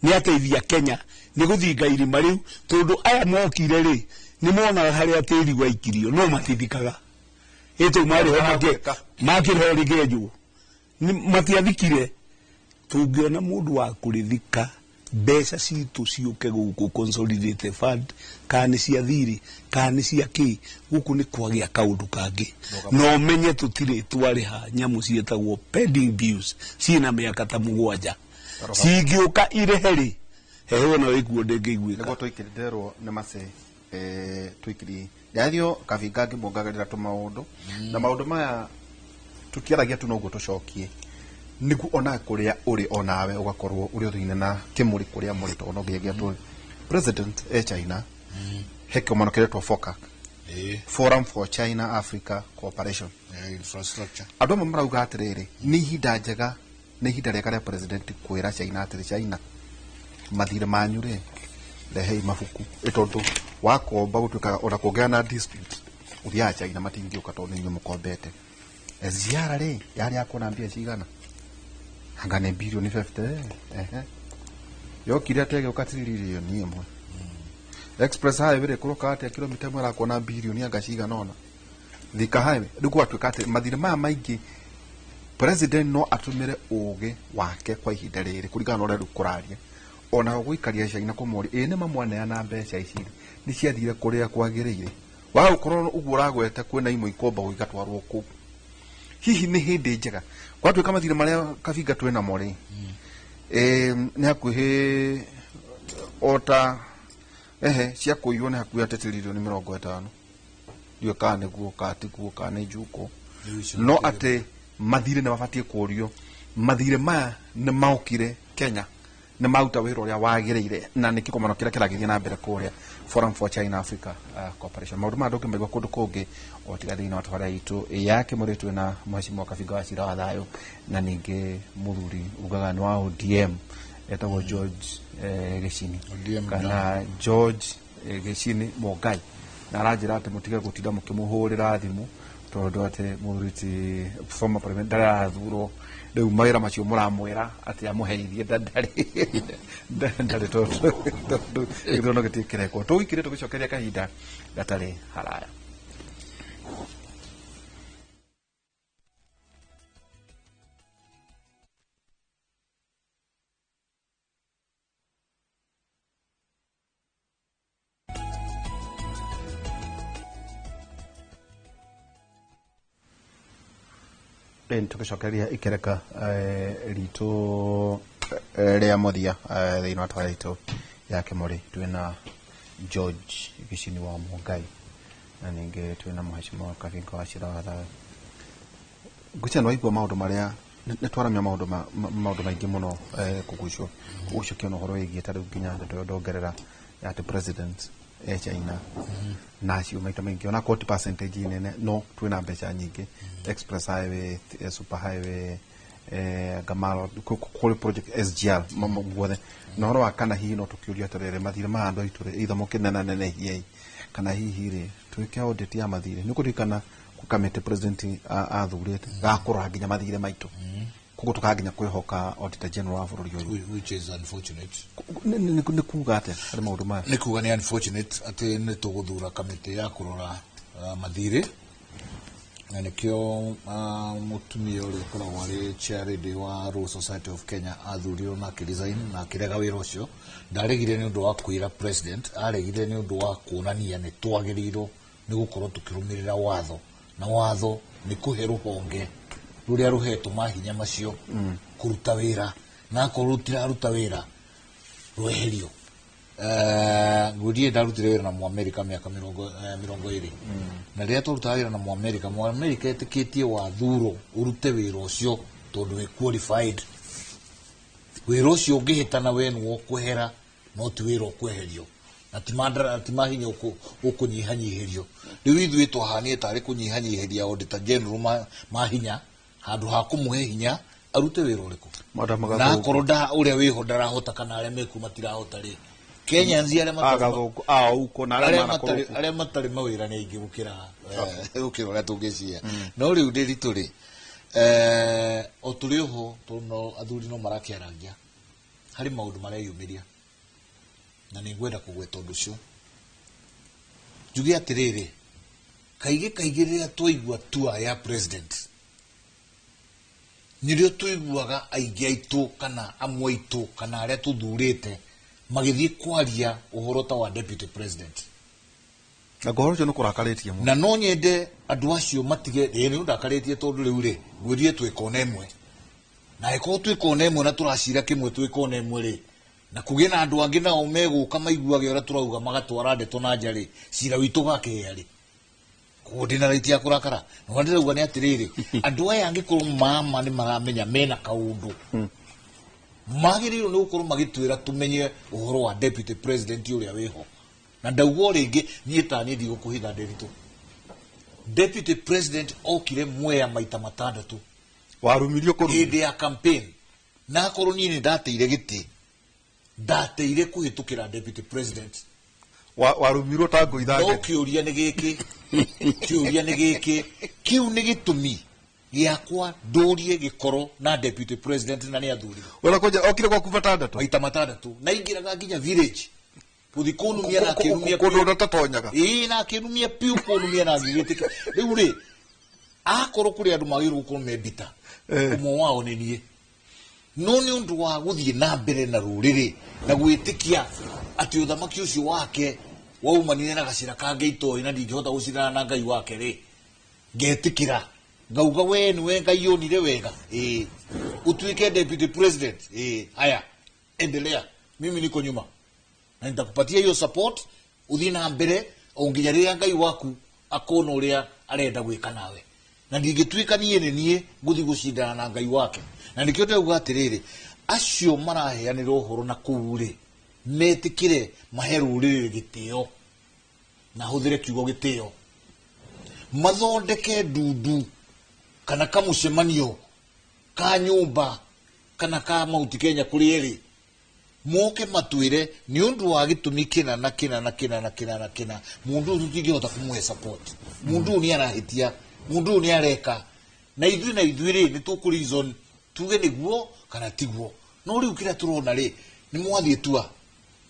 nĩ ateithia Kenya nĩ gũthinga irima rĩu, tondũ aya mokire rĩ, nĩ monaga harĩa tĩri waikirio no matithikaga. Ĩtũ marĩho makĩrĩho rĩkĩenjwo, matiathikire. Tũngĩona mũndũ wa kũrĩthika, mbeca citũ ciũke gũkũ consolidated fund, kana nĩ cia thirĩ kana nĩ cia kĩ, gũkũ nĩ kwagĩa kaũndũ kangĩ. Na ũmenye tũtirĩ twarĩha nyamũ ciĩtagwo pending bills ciĩna mĩaka ta 7, cingĩũka irehe rĩ, heho na wĩkuo ndĩngĩiguĩka. Nĩguo tũikĩrĩrwo nĩ mace, tũikĩri ndathio Kabinga ngĩmuongagĩrĩra tũmaũndũ na maũndũ maya tũtiaragia tu noguo tũcokie, nĩguo ona kũrĩa ũrĩ onawe ũgakorwo ũrĩ ũthũine na kĩmũrĩ kũrĩa mũrĩ, tondũ no nginyagia tũ president e China he kĩgomano kĩretwo FOCAC, Forum for China Africa Cooperation. Infrastructure. Andũ amwe marauga atĩrĩrĩ, nĩ ihinda njega, nĩ ihinda rĩega rĩa president kwĩra China atĩrĩ, China, mathirĩ manyu rĩ, rehei mabuku, ĩ tondũ wakomba gũtuĩkaga ona kũngĩgĩa na dispute ũthiaga China matingĩũka tondũ nĩ inyuĩ mũkombete. SGR rĩ, yarĩ ya kuona mbia cigana, anga nĩ birioni 50, ehe, yokire atĩa ĩgĩũka tiririoni 1. Express Highway rĩ, kũroka atĩa kilomita 1 arakuona birioni anga cigana ona. Thika Highway rĩu gwatuĩka atĩ mathirĩ maya maingĩ president no atũmĩre ũgĩ wake kwa ihinda rĩrĩ kũringana na ũrĩa rĩu kũraria, ona gũikaria China kũmoria ĩ nĩ mamwaneana mbeca ici nĩ ciathire kũrĩa kwagĩrĩire, waga gũkorwo ũguo ũragweta kwĩna imwe ikomba igatwarwo kũu. Hihi nĩ hĩndĩ njega gwatuĩka mathirĩ marĩa Kabinga twĩ namo rĩ, nĩ hakuhĩ ota ehe cia kũiywo nĩ hakuhĩ atĩ tiririoni 50, ndiũĩ kana nĩguo kana tiguo kana nĩ njuko, no atĩ mathirĩ nĩ mabatiĩ kũrio, mathirĩ maya nĩ maokire Kenya nĩ maruta wĩra ũrĩa wagĩrĩire, na nĩ kĩgomano kĩrĩa kĩragĩthiĩ na mbere kũrĩa Forum for China Africa Cooperation. Maũndũ maya ndũngĩmaigua kũndũ kũngĩ o tiga thĩinĩ wa tabarĩra itũ ya Kĩmũrĩ. Twĩ na mheshimiwa Kabinga wa Cira wa Thayũ na ningĩ mũthuri ugaga nĩ wa ODM etagwo George Gĩcini ODM kana George Gĩcini Mũngai, na aranjĩra atĩ mũtige gũtinda mũkĩmũhũrĩra thimũ tondũ atĩ mũthuri ti former president ndarathurwo, rĩu mawĩra macio mũramwĩra atĩ amũheithie ndarĩ tondũ gĩthurano gĩtirĩ kĩrekwo. Tũgĩkire tũgĩcokeria kahinda gatarĩ haraya. Tũgĩcokeria ikereka ritũ rĩa mũthia thĩinĩ wa tabarĩra itũ ya Kĩmũrĩ, twĩna George Gĩcini wa Mũngai na ningĩ twĩna mheshimiwa Kabinga wa Cira wa Thayũ. Ngwĩciria nĩ waigua maũndũ marĩa nĩ twaramia maũndũ maingĩ mũno, kũgucio kũgucũkio na ũhoro wĩgiĩ ta rĩu nginya ndeto ĩyo ndongerera ya atĩ president e China na acio maita maingĩ ona korwo ti percentage nene no twĩna mbeca nyingĩ, express highway, super highway, Gamalo, kũrĩ project SGR guothe, na ũhoro wa kana hihi no tũkĩũria atĩrĩrĩ, mathirĩ ma andũ aitũ rĩ, either mũkĩnenanenehiei kana hihi rĩ twĩke audit ya mathirĩ. Nĩ kũririkana kamĩtĩ president athurĩte gakũrora nginya mathirĩ maitũ, koguo tũkaga nginya kwĩhoka auditor general wa bũrũri ũyũ. Which is unfortunate. Nĩ kuga atĩa harĩ maũndũ maya? Nĩ kuga nĩ unfortunate atĩ nĩ tũgũthura kamĩtĩ ya kũrora mathirĩ, na nĩkĩo mũtumia ũrĩa ũkoragwo arĩ chair lady wa Law Society of Kenya athurirwo na akĩresign na akĩrega wĩra ũcio. Ndaregire nĩ ũndũ wa kwĩra president, aregire nĩ ũndũ wa kuonania nĩ twagĩrĩirwo nĩ gũkorwo tũkĩrũmĩrĩra watho, na watho nĩ kũhe rũhonge rũrĩa rũhetwo mahinya macio kũruta wĩra, na akorwo rũtiraruta wĩra rweherio. Ngwĩrie ndarutire wĩra na Mũamerika mĩaka 20, na rĩrĩa twarutaga wĩra na Mũamerika, Mũamerika etĩkĩtie wathurwo ũrute wĩra ũcio tondũ wĩ qualified. Wĩra ũcio ũngĩhĩtana we nĩwe ũkwehera, no ti wĩra ũkweherio, na ti mahinya ũkũnyihanyihĩrio. Rĩu ithuĩ twahanire tarĩ kũnyihanyihĩria auditor general mahinya handũ ha kũmũhe hinya Arute wĩra ũrĩkũ? Madam Na Gathũngũ. akorwo nda ũrĩa wĩho ndarahota kana arĩa mekuo matirahota rĩ, Kenyans arĩa matarĩ Agathũngũ a uko na arĩa arĩa manakorwo matarĩ kuo. arĩa matarĩ mawĩra nĩ aingĩ gũkĩra gũkĩra ũrĩa tũngĩciria. No rĩu ndĩritũ rĩ, o tũrĩ oho, tondũ no athuri no marakĩarangia harĩ maũndũ mareyumĩria, na nĩ ngwenda kũgweta ũndũ ũcio njuge atĩrĩrĩ, kaingĩ kaingĩ rĩrĩa twaigua tua ya president, nĩrĩo tũiguaga aingĩ aitũ kana amwe aitũ kana arĩa tũthurĩte magĩthiĩ kwaria ũhoro ta wa deputy president. Na ngoro ũcio nĩ kũrakarĩtie mũno. Na no nyende andũ acio matige. Ĩĩ, nĩ ũndakarĩtie, tondũ rĩu rĩ, ngwĩrire twĩ kona ĩmwe, na angĩkorwo twĩ kona ĩmwe na tũracira kĩmwe, twĩ kona ĩmwe rĩ, na kũgĩe na andũ angĩ nao megũka maiguage ũrĩa tũrauga, magatwara ndeto na nja rĩ, cira witũ gakĩhĩa rĩ? Koguo ndĩna right ya kũrakara. Na ũrĩa ndĩrauga nĩ atĩrĩrĩ, andũ aya angĩkorwo mama nĩ maramenya mena kaũndũ, magĩrĩirwo nĩ gũkorwo magĩtwĩra tũmenye ũhoro wa deputy president ũrĩa wĩho. Na ndauga o rĩngĩ, niĩ ta niĩ ndigũkũhitha, Ndĩritũ, deputy president okire Mwea maita 6. Warumirio kũrumio. Hĩndĩ ya campaign. Na akorwo niĩ nĩ ndateire gĩtĩ, ndateire kũhĩtũkĩra deputy president. Warumirwo ta ngũ No ithangĩte. Kĩũria nĩ gĩkĩ, kĩũria nĩ gĩkĩ, kĩu nĩ gĩtũmi gĩakwa ndũrie gĩkoro na deputy president na nĩ athurirwo? Ũrĩa kũnja okire gwaku 6. Maita 6, na ingĩraga nginya village gũthi kũnumia na akĩnumia. Kũndũ ũrĩa ũtatonyaga. Ĩĩ, na akĩnumia piũ, kũnumia na ngĩgĩtĩka. Rĩu rĩ, akorwo kũrĩ andũ magĩrĩirwo gũkorwo me mbita, ũmwe wao nĩ niĩ. No nĩ ũndũ wa gũthiĩ na mbere na rũrĩrĩ na gwĩtĩkia atĩ ũthamaki ũcio wake waumanire na gacĩra kangĩ itoĩ, na ndingĩhota gũcindana na Ngai wake rĩ, ngetĩkĩra ngauga, we nĩwe Ngai onire wega ĩĩ ũtuĩke deputy president. Ĩĩ, haya, endelea, mimi niko nyuma na nitakupatia hiyo support ũthiĩ na mbere o nginya rĩrĩa Ngai waku akona ũrĩa arenda gwĩka nawe. Na ndingĩtuĩka niĩ nĩ niĩ ngũthiĩ gũcindana na Ngai wake. Na nĩkĩo ndĩrauga atĩrĩrĩ, acio maraheanĩra ũhoro na kũu rĩ, metĩkĩre mahe rũrĩrĩ gĩtĩo, na hũthĩre kiugo gĩtĩo, mathondeke ndundu kana kamũcemanio ka nyũmba kana ka Mount Kenya kũrĩa ĩrĩ, moke matwĩre nĩ ũndũ wa gĩtũmi kĩna na kĩna na kĩna na kĩna na kĩna, mũndũ ũyũ tũtingĩhota kũmũhe support, mũndũ ũyũ nĩ arahĩtia, mũndũ ũyũ nĩ areka, na ithuĩ rĩ, nĩ tũkũ reason tuge nĩguo kana tiguo. No rĩu kĩrĩa tũrona rĩ, nĩ mwathiĩ tua,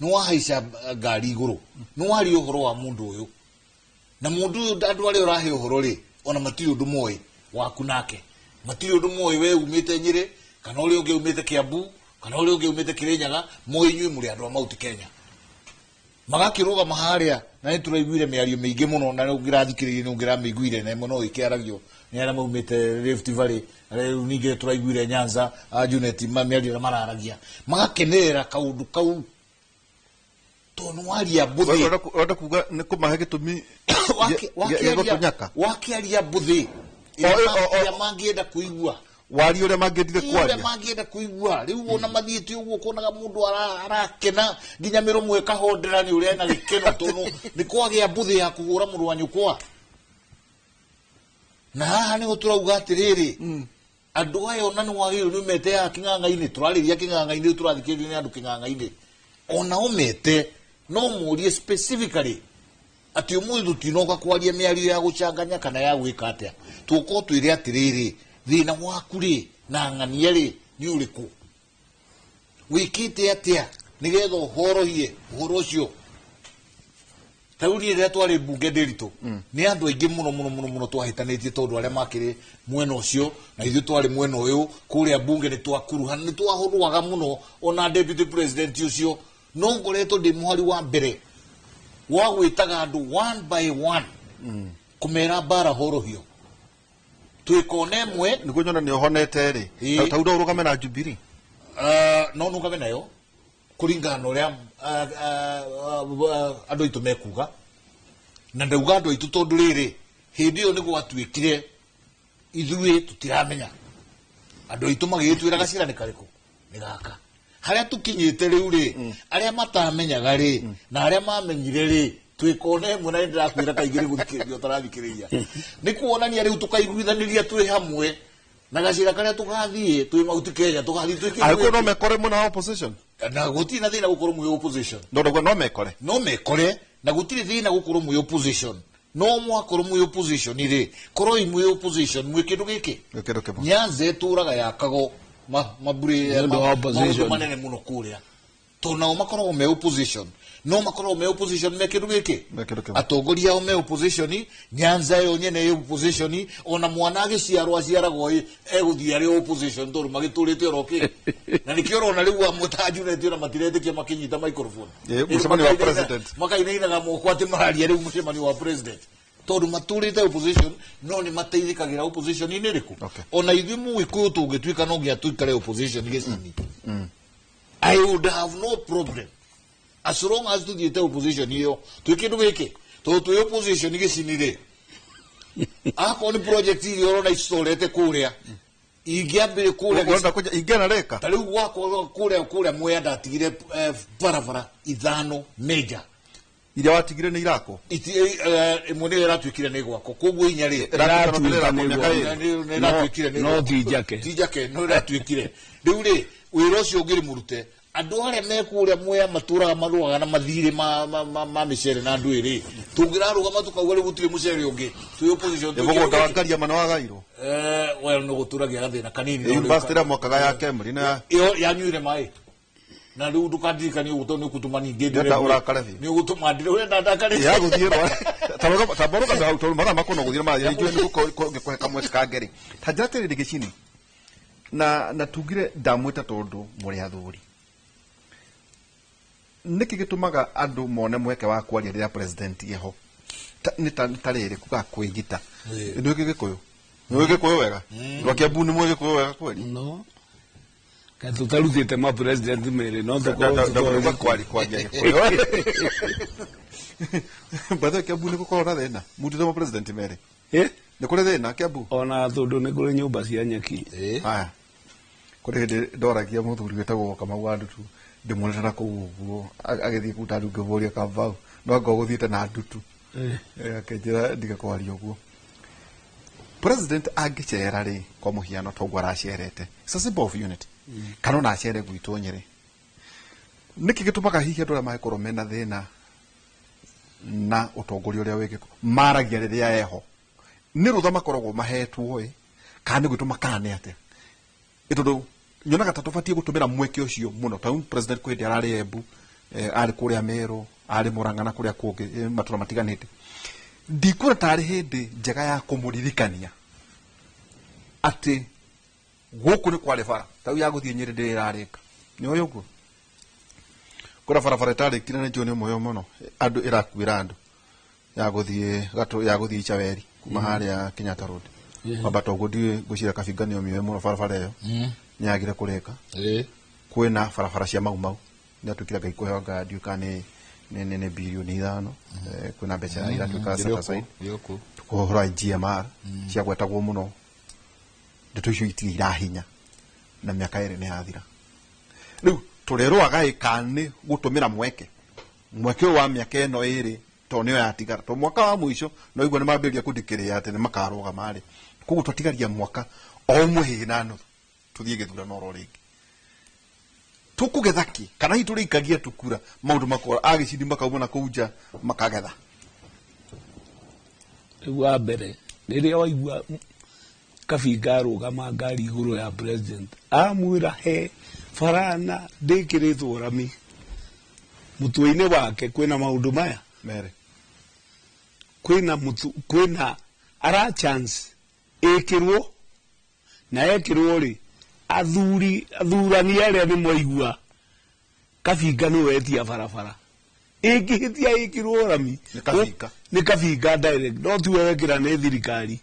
nĩ wahaica ngari igũrũ, nĩ waria ũhoro wa mũndũ ũyũ, na mũndũ ũyũ, andũ arĩa ũrahe ũhoro rĩ, ona matirĩ ũndũ moĩ waku nake, matirĩ ũndũ moĩ we umĩte Nyĩrĩ kana ũrĩa ũngĩ umĩte Kiambu kana ũrĩa ũngĩ umĩte Kĩrĩnyaga. Moĩ inyuĩ mũrĩ andũ a Mount Kenya. Magakĩrũgama harĩa, na nĩ tũraiguire mĩario mĩingĩ mũno, na ũngĩrathikĩrĩria nĩ ũngĩramĩiguire, na ĩmwe no ĩkĩaragio nĩ arĩa maumĩte Rift Valley, arĩa rĩu ningĩ tũraiguire Nyanza a Junet mĩario ĩrĩa mararagia, magakenerera kaũndũ kau tondũ nĩ waria mbũthĩ. Ũrenda kuga nĩ kũmahe gĩtũmi gĩa gũtũnyaka. Wakĩaria mbũthĩ ĩrĩa mangĩenda kũigua. Waria ũrĩa mangĩendire ũrĩa kwaria. Mangĩenda kũigua. Rĩu ona mathiĩte ũguo, ũkonaga mũndũ arakena nginya mĩromo ĩkahondera nĩ ũrĩa ena gĩkeno, tondũ nĩ kwagĩa mbũthĩ ya kũhũra mũrũ wa nyũkwa. Na haha nĩho tũrauga atĩrĩrĩ, andũ aya ona nĩ wagĩrĩirwo nĩ ũmete haha kĩng'ang'a-inĩ, tũrarĩria kĩng'ang'a-inĩ, rĩu tũrathikĩrĩrio nĩ andũ kĩng'ang'a-inĩ, ona ũmete no mũrie specifically atĩ ũmũthĩ tũtinoka kwaria mĩario ya gũcanganya kana ya gwĩka atĩa, tũkorwo twĩre atĩrĩrĩ, thĩna waku rĩ na ng'ania rĩ nĩ ũrĩkũ, wĩkĩte atĩa nĩgetha ũhorohie ũhoro ũcio. Ta rĩu niĩ rĩrĩa twarĩ mbunge, Ndĩritũ, nĩ andũ aingĩ mũno mũno mũno mũno twahĩtanĩtie, tondũ arĩa makĩrĩ mwena ũcio na ithuĩ twarĩ mwena ũyũ kũrĩa mbunge nĩ twakuruhana, nĩ twahũrwaga mũno ona deputy president ũcio. No ngoretwo ndĩ mũhari wa mbere wa gwĩtaga andũ one by one kũmera mbara horohio, twĩ kona ĩmwe. Nĩguo nyona nĩ ũhonete rĩ. Ĩĩ. Ta uga ũrũgame na Jubilee. No nũgame nayo kũringana na ũrĩa andũ aitũ mekuga. Na ndauga andũ aitũ tondũ rĩrĩ, hĩndĩ ĩyo nĩ gwatuĩkire ithuĩ tũtiramenya, andũ aitũ magĩgĩtwĩra gacĩra nĩ karĩkũ, nĩ gaka harĩa tũkinyĩte rĩu rĩ. Arĩa matamenyaga rĩ na arĩa mamenyire rĩ, twĩ kona ĩmwe. Na nĩ ndĩrakwĩra kaingĩ nĩ gũthikĩrĩria ũtarathikĩrĩria, nĩ kuonania rĩu tũkaiguithanĩria twĩ hamwe. Na gacira karia tugathiĩ twĩ Mount Kenya tugathiĩ twĩ kĩndũ Agĩkũyũ no gĩkĩ. mekore mwena wa opposition. Na gũtirĩ na thĩna gũkorwo mwĩ opposition. No ndauga no mekore. No mekore na gũtirĩ thĩna gũkorwo mwĩ opposition. No mwakorwo mwĩ opposition rĩ, korwo mwĩ opposition mwĩ kĩndũ gĩkĩ. Mwĩ kĩndũ kĩmwe. Nyanza ĩtũraga yakago mabure Nĩ ũndũ wa opposition. maũndũ manene mũno kũrĩa. Tondũ nao makoragwo me opposition. No makoragwo me opposition me kĩndũ gĩkĩ. Me kĩndũ kĩmwe. Atongoria ao me opposition, Nyanza ĩyo nyene ĩ opposition, ona mwana agĩciarwo aciaragwo egũthiĩ arĩ opposition tondũ magĩtũrĩte oro kĩ. Na nĩkĩo ũrona rĩu amwe ta Junet ona matiretĩkia makĩnyita microphone. Ĩ, mũcemanio wa president. Makainainaga moko atĩ mararia rĩu mũcemanio wa president. Tondũ matũrĩte opposition no nĩ mateithĩkagĩra opposition-inĩ ĩrĩkũ. Okay. Ona ithuĩ Mũgĩkũyũ tũngĩtuĩka no nginya tũikare opposition gĩcini. I would have no problem as long as tuthiĩte opposition ĩyo twĩ kĩndũ gĩkĩ tondũ twĩ opposition gĩcini rĩ, akorwo nĩ project iria ũrona icorete kũrĩa ingĩambĩrĩ kũrĩa Ũrenda kũnja ingĩana rĩka. Ta rĩu gwakwa kũrĩa Mwea ndatigire barabara ithano major. Iria watigire nĩ irakwo. Ĩmwe nĩyo ĩratuĩkire nĩ gwakwo koguo inya rĩ Ĩratuĩka nĩ mĩaka ĩrĩ. nĩ ĩratuĩkire nĩ No gwakwo. ti njake. Ti njake no ĩratuĩkire rĩu rĩ wĩra ũcio ũngĩrĩ mũrute andũ arĩa me kũrĩa Mwea matũraga marũaga na mathirĩ ma mĩcere na andũ ĩrĩ tũngĩrarũgama tũkauga rĩu gũtirĩ mũcere ũngĩ twĩ opposition Ĩ mũgũnda wa Ngaria mana wagairwo. Well no gũtũragia gathĩna kanini Ĩ university ĩrĩa mwakaga ya Kemri na ĩyo yanyuire maĩ na rĩu ndũkandirikanie ũguo tondũ nĩ ũgũtũma ningĩ ndĩre Ndĩrenda ũrakare biũ. nĩ ũgũtũma ndĩre ũrenda ndakare ya gũthiĩ rwa tamba rũgame hau tondũ mathaa makwa no gũthiĩ marathiĩ nĩnjũĩ nĩ ngũkũhe kamweke kangĩ rĩ ta njĩra atĩrĩrĩ gĩcini na tugire ndamwĩta tondũ mũrĩ athuri nĩkĩ gĩtũmaga andũ mone mweke wa kwaria rĩrĩa president eho nĩ ta rĩrĩ kuga kwĩgita nĩ gĩkũyũ nĩ gĩkũyũ wega rwa Kiambu nĩ mũĩ gĩkũyũ wega kweli No. Kaĩ tũtarutĩte ma president merĩ no tũkorwo ndauga tũtoĩ. kwari kwaria gĩkũyũ by the way Kiambu nĩ gũkorwo na thĩna mutĩte ma president merĩ Eh? nĩ kũrĩ thĩna Kiambu Ona tondũ nĩ kũrĩ nyũmba cia nyeki. Haya. Kũrĩ hĩndĩ ndoragia mũthuri wĩtagwo Kamau wa Ndutu ndĩmuonete na kũu ũguo agĩthiĩ kũu ta ngĩmũria Kamau no anga ũgũthiĩte na Ndutu. Akĩnjĩra ndige kwaria ũguo. President angĩcera rĩ kwa mũhiano ta ũguo aracerete it's a symbol of unity kana ona acere gwitũ Nyĩrĩ nĩkĩ gĩtũmaga hihi andũ arĩa mangĩkorwo mena thĩna na ũtongoria ũrĩa wĩkĩko maragia rĩrĩa eho nĩ rũtha makoragwo mahetwo ĩ kana nĩ gwĩtwo kana nĩ atĩa ĩ tondũ nyonaga ta tũbatiĩ gũtũmĩra mweke ũcio mũno ta president kwĩ hĩndĩ ararĩ Embu arĩ kũrĩa Meru arĩ Murang'a na kũrĩa kũngĩ matũra matiganĩte ndikuona tarĩ hĩndĩ njega ya kũmũririkania atĩ gũkũ nĩ kwarĩ bara tau ya gũthiĩ Nyĩrĩ ndĩrĩ ĩrarĩka nĩ ũyũ ũguo kũrĩa barabara ĩtarĩkire nĩ njũĩ nĩ mũyo mũno andũ ĩrakuĩra andũ ya gũthiĩ gatũ ya gũthiĩ Icaweri kuma harĩa Kenyatta Road kwambata ũguo ndiũĩ ngwĩciria Kabinga nĩyo mĩoĩ mũno barabara ĩyo nĩ yagire kũrĩka kwĩna barabara cia Mau Mau nĩ atuĩkire Ngai kũheo anga ndiũĩ kana nĩ birioni 5 kwĩna mbeca iratuĩka set aside kũhũra wa GMR ciagwetagwo mũno ndeto icio itirĩ irahinya na mĩaka ĩrĩ nĩ yathira rĩu tũrĩrũaga ĩ kana nĩ gũtũmĩra mweke mweke ũyũ wa mĩaka ĩno ĩrĩ tondũ nĩyo yatigara tondũ mwaka wa mũico no igua nĩ mambĩrĩria kũndikĩrĩra atĩ nĩ makarũgama rĩ koguo twatigaria mwaka o ũmwe hihi na nuthu tũthiĩ gĩthurano oro rĩngĩ tũkũgetha kĩ kana hihi tũrĩikagia tukura maũndũ makora agĩcindi makauma na kũu nja makagetha Rĩu wa mbere rĩrĩa waigua Kabinga arũgama ngari igũrũ ya president amwĩra he barana ndĩkĩrĩtwo rami mũtwe-inĩ wake kwĩna maũndũ maya mere kwĩna mũtu kwĩna ara chance ĩkĩrwo na ekĩrwo rĩ athuri athurani arĩa nĩ mwaigua Kabinga nĩ wetia barabara ĩngĩhĩtia ĩkĩrwo rami Nĩ Kabinga. nĩ Kabinga direct no tiwe wekĩra nĩ thirikari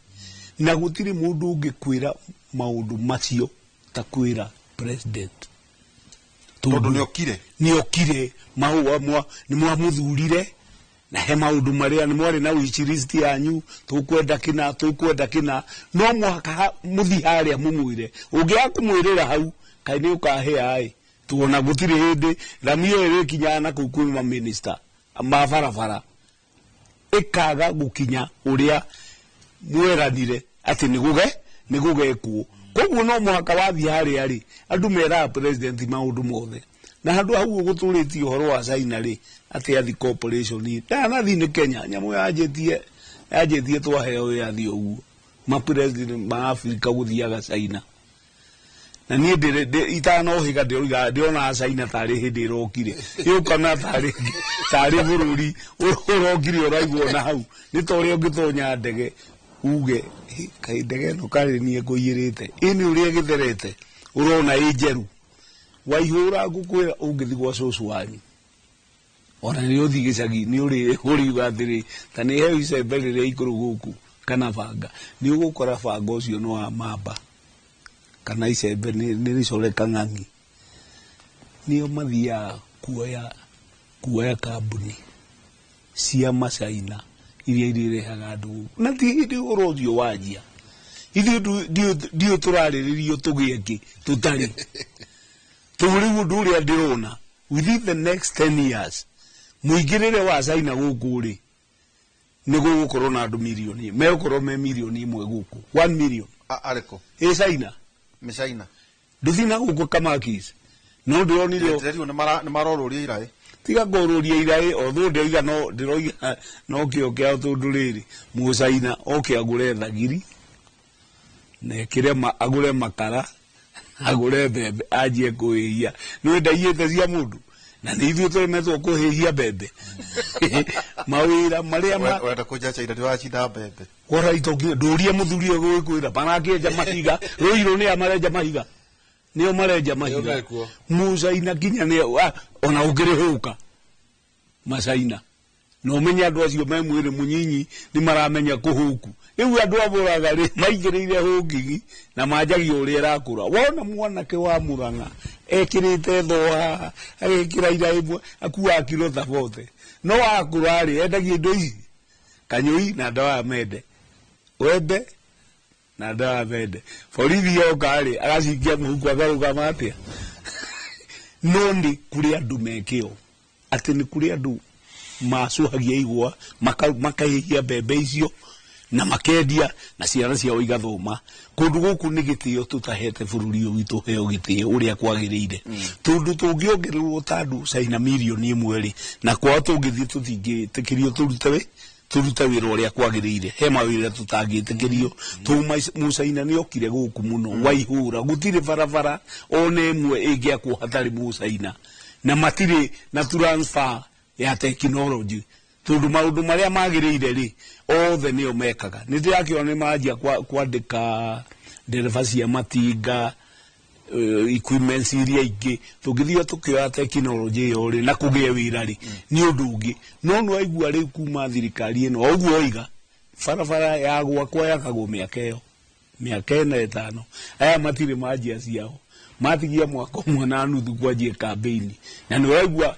na gũtirĩ mũndũ ũngĩkwĩra maũndũ macio ta kwĩra president tondũ nĩ okire nĩ okire mahũa mwa nĩ mwamũthurire na he maũndũ marĩa nĩ mwarĩ na wish list yanyu tũkwenda kĩna tũkwenda kĩna no mũhaka mũthiĩ harĩa mũmwĩre ũngĩaga kũmwĩrĩra hau kaĩ nĩ ũkahĩa ĩ tuona gũtirĩ hĩndĩ rami ĩyo ĩrĩkinyaga na kũu kwĩ maminista ma barabara ĩkaga gũkinya ũrĩa mweranire atĩ nĩ gũgekwo Koguo no mũhaka wathiĩ harĩa rĩ, andũ meraga president maũndũ mothe. Na handũ hau ũgũtũrĩtie ũhoro wa China rĩ, atĩ athi corporation ndanathi nĩ Kenya, nyamũ yanjĩtie yanjĩtie twaheo wĩyathi ũguo, ma president ma Africa gũthiaga China. Na niĩ itanohĩga ndĩroiga ndĩronaga China tarĩ hĩndĩ ĩrokire, yũkana tarĩ bũrũri ũrokire ũraigwo na hau. Nĩ ta ũrĩa ũngĩtonya ndege uge, kaĩ ndege ĩno karĩ niĩ ngũiyĩrĩte, ĩ nĩ ũrĩa ĩgĩtherete ũrona ĩ njerũ. Waihũra ngũkwĩra ũngĩthiĩ gwa cũcũ wanyu, ona nĩ ũthiĩ gĩcagi nĩ ũriuga atĩrĩ, ta nĩ heo icembe rĩrĩa ikũrũ gũkũ kana banga, nĩ ũgũkora banga ũcio nĩ wa mamba kana icembe nĩ rĩcore kang'ang'i. Nĩo mathiaga kuoya kambuni cia macaina iria irĩrehaga andũ gũkũ. Na ti hĩndĩ ũhoro ũcio wanjia, ithuĩ ndiũ tũrarĩrĩrio tũgĩe kĩ tũtarĩ. Tondũ rĩu ũndũ ũrĩa ndĩrona within the next 10 years, mũingĩrĩre wa China gũkũ rĩ, nĩ gũgũkorwo na andũ mirioni, megũkorwo me mirioni ĩmwe gũkũ, 1 million. Arĩkũ? Ĩ China. Nĩ China. Ndũthiĩ na gũkũ Kamakis, no ndĩronire Ndĩrerwo nĩ marorũria iraĩ. Tiga kũrũria iraĩ, although ndĩroiga no ndĩroiga no kĩo kĩao, tondũ rĩrĩ mũcaina oke agũre thagiri na ekĩre agũre makara, agũre mbembe, anjie kũhĩhia. Nĩ ndaiyĩte cia mũndũ, na nĩ ithuĩ tũremetwo kũhĩhia mbembe. Mawĩra marĩa Wenda kũnja China ndĩracinda mbembe. Kora itoki ndũrie mũthuri ũyũ gũgĩkwĩra marakĩenja mahiga rũirũ, nĩ a marenja mahiga, nĩo marenja mahiga. Mekuo. Mũcaina kinya nĩ ona ũngĩrĩhũka macaina, na ũmenye andũ acio me mwĩrĩ mũnyinyi nĩ maramenya kũhũku. Rĩu andũ a Mũrang'a rĩ, maingĩrĩire hũngigi na manjagia ũrĩa ĩrakũra. Wona mwanake wa Mũrang'a ekĩrĩte thoo haha, agĩkĩra ira ĩmwe, akuaga kiro ta bote, no akũra rĩ, endagia indo ici kanyũi na ndawa ya mende, wembe na ndawa ya mende. Borithi yoka rĩ, agacingia mũhuko, akarũgama atĩa. No nĩ kũrĩ andũ mekĩo atĩ nĩ kũrĩ andũ macũhagia igwa, makahĩhia mbembe icio na makendia na ciana ciao igathoma. Kũndũ gũkũ nĩ gĩtĩo tũtahete bũrũri ũyũ witũ heo gĩtĩo ũrĩa kwagĩrĩire, tondũ tũngĩongererwo ta andũ China mirioni ĩmwe rĩ, na kwao tũngĩthiĩ tũtingĩtĩkĩrio tũrute wĩra ũrĩa kwagĩrĩire. He mawĩra tũtangĩtĩkĩrio, tondũ mũcaina nĩ okire gũkũ mũno waihũra, gũtirĩ barabara ona ĩmwe ĩngĩakwo hatarĩ mũcaina, na matirĩ na transfer ya technology, tondũ maũndũ marĩa magĩrĩire rĩ, othe nĩo mekaga. Nĩ ndĩrakĩona nĩ manjia kwandĩka ndereba cia matinga, equipments iria ingĩ. Tũngĩthiĩ tũkĩoya technology ĩyo rĩ, na kũgĩe wĩra rĩ, nĩ ũndũ ũngĩ. No nĩ waigua rĩu kuma thirikari ĩno o ũguo oiga barabara ya gwakwa yakagwo mĩaka ĩyo, mĩaka ĩna ĩtano, aya matirĩ manjia ciao, matigia mwaka ũmwe na nuthu kwanjia campaign. Na nĩ waigua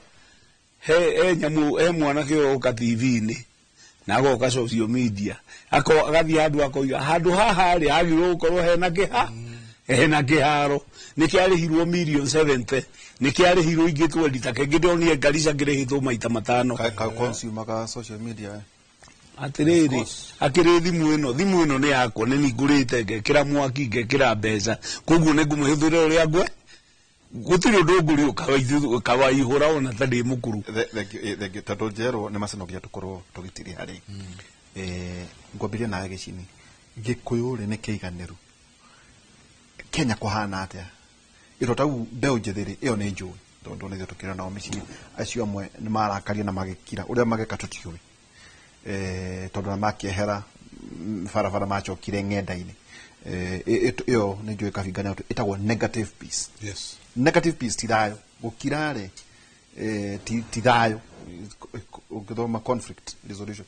he nyamũ, he mwanake ũroka TV-inĩ na agoka social media, ako agathiĩ handũ akoiga handũ haha rĩ hagĩrĩirwo gũkorwo hena kĩha hena kĩharo, nĩ kĩarĩhirwo million 70, nĩ kĩarĩhirwo ingĩ 20, ta kĩngĩ ndĩronire Garissa kĩrĩhĩtwo maita matano. Ka consumer ka social media. Atĩrĩrĩ, akĩrĩ thimũ ĩno, thimũ ĩno nĩ yakwa, nĩ ningũrĩte, ngekĩra mwaki, ngekĩra mbeca, koguo nĩ ngũmĩhũthĩra ũrĩa ngwe. Gũtirĩ ũndũ ngũrĩ ũkawaihũra ona ta ndĩ mũkũrũ. Thengiũ tondũ njerwo nĩ macinogia tũkorwo tũgĩtiria harĩ ngwambĩrie nawe gĩcini. Gĩkũyũ rĩ, nĩ kĩiganĩru Kenya kũhana atĩa ĩro tau mbeũ njĩthĩ rĩ? Ĩyo nĩ njũĩ tondũ nĩ ithuĩ tũkĩrĩ nao mĩciĩ, acio amwe nĩ marakaria na magĩkira ũrĩa mageka tũtiũĩ, tondũ na makĩehera barabara macokire ng'enda-inĩ. Ĩyo nĩ njũĩ kabingana ĩtagwo negative peace. Negative peace ti thayũ, gũkira rĩ, ti thayũ. Ũngĩthoma conflict resolution.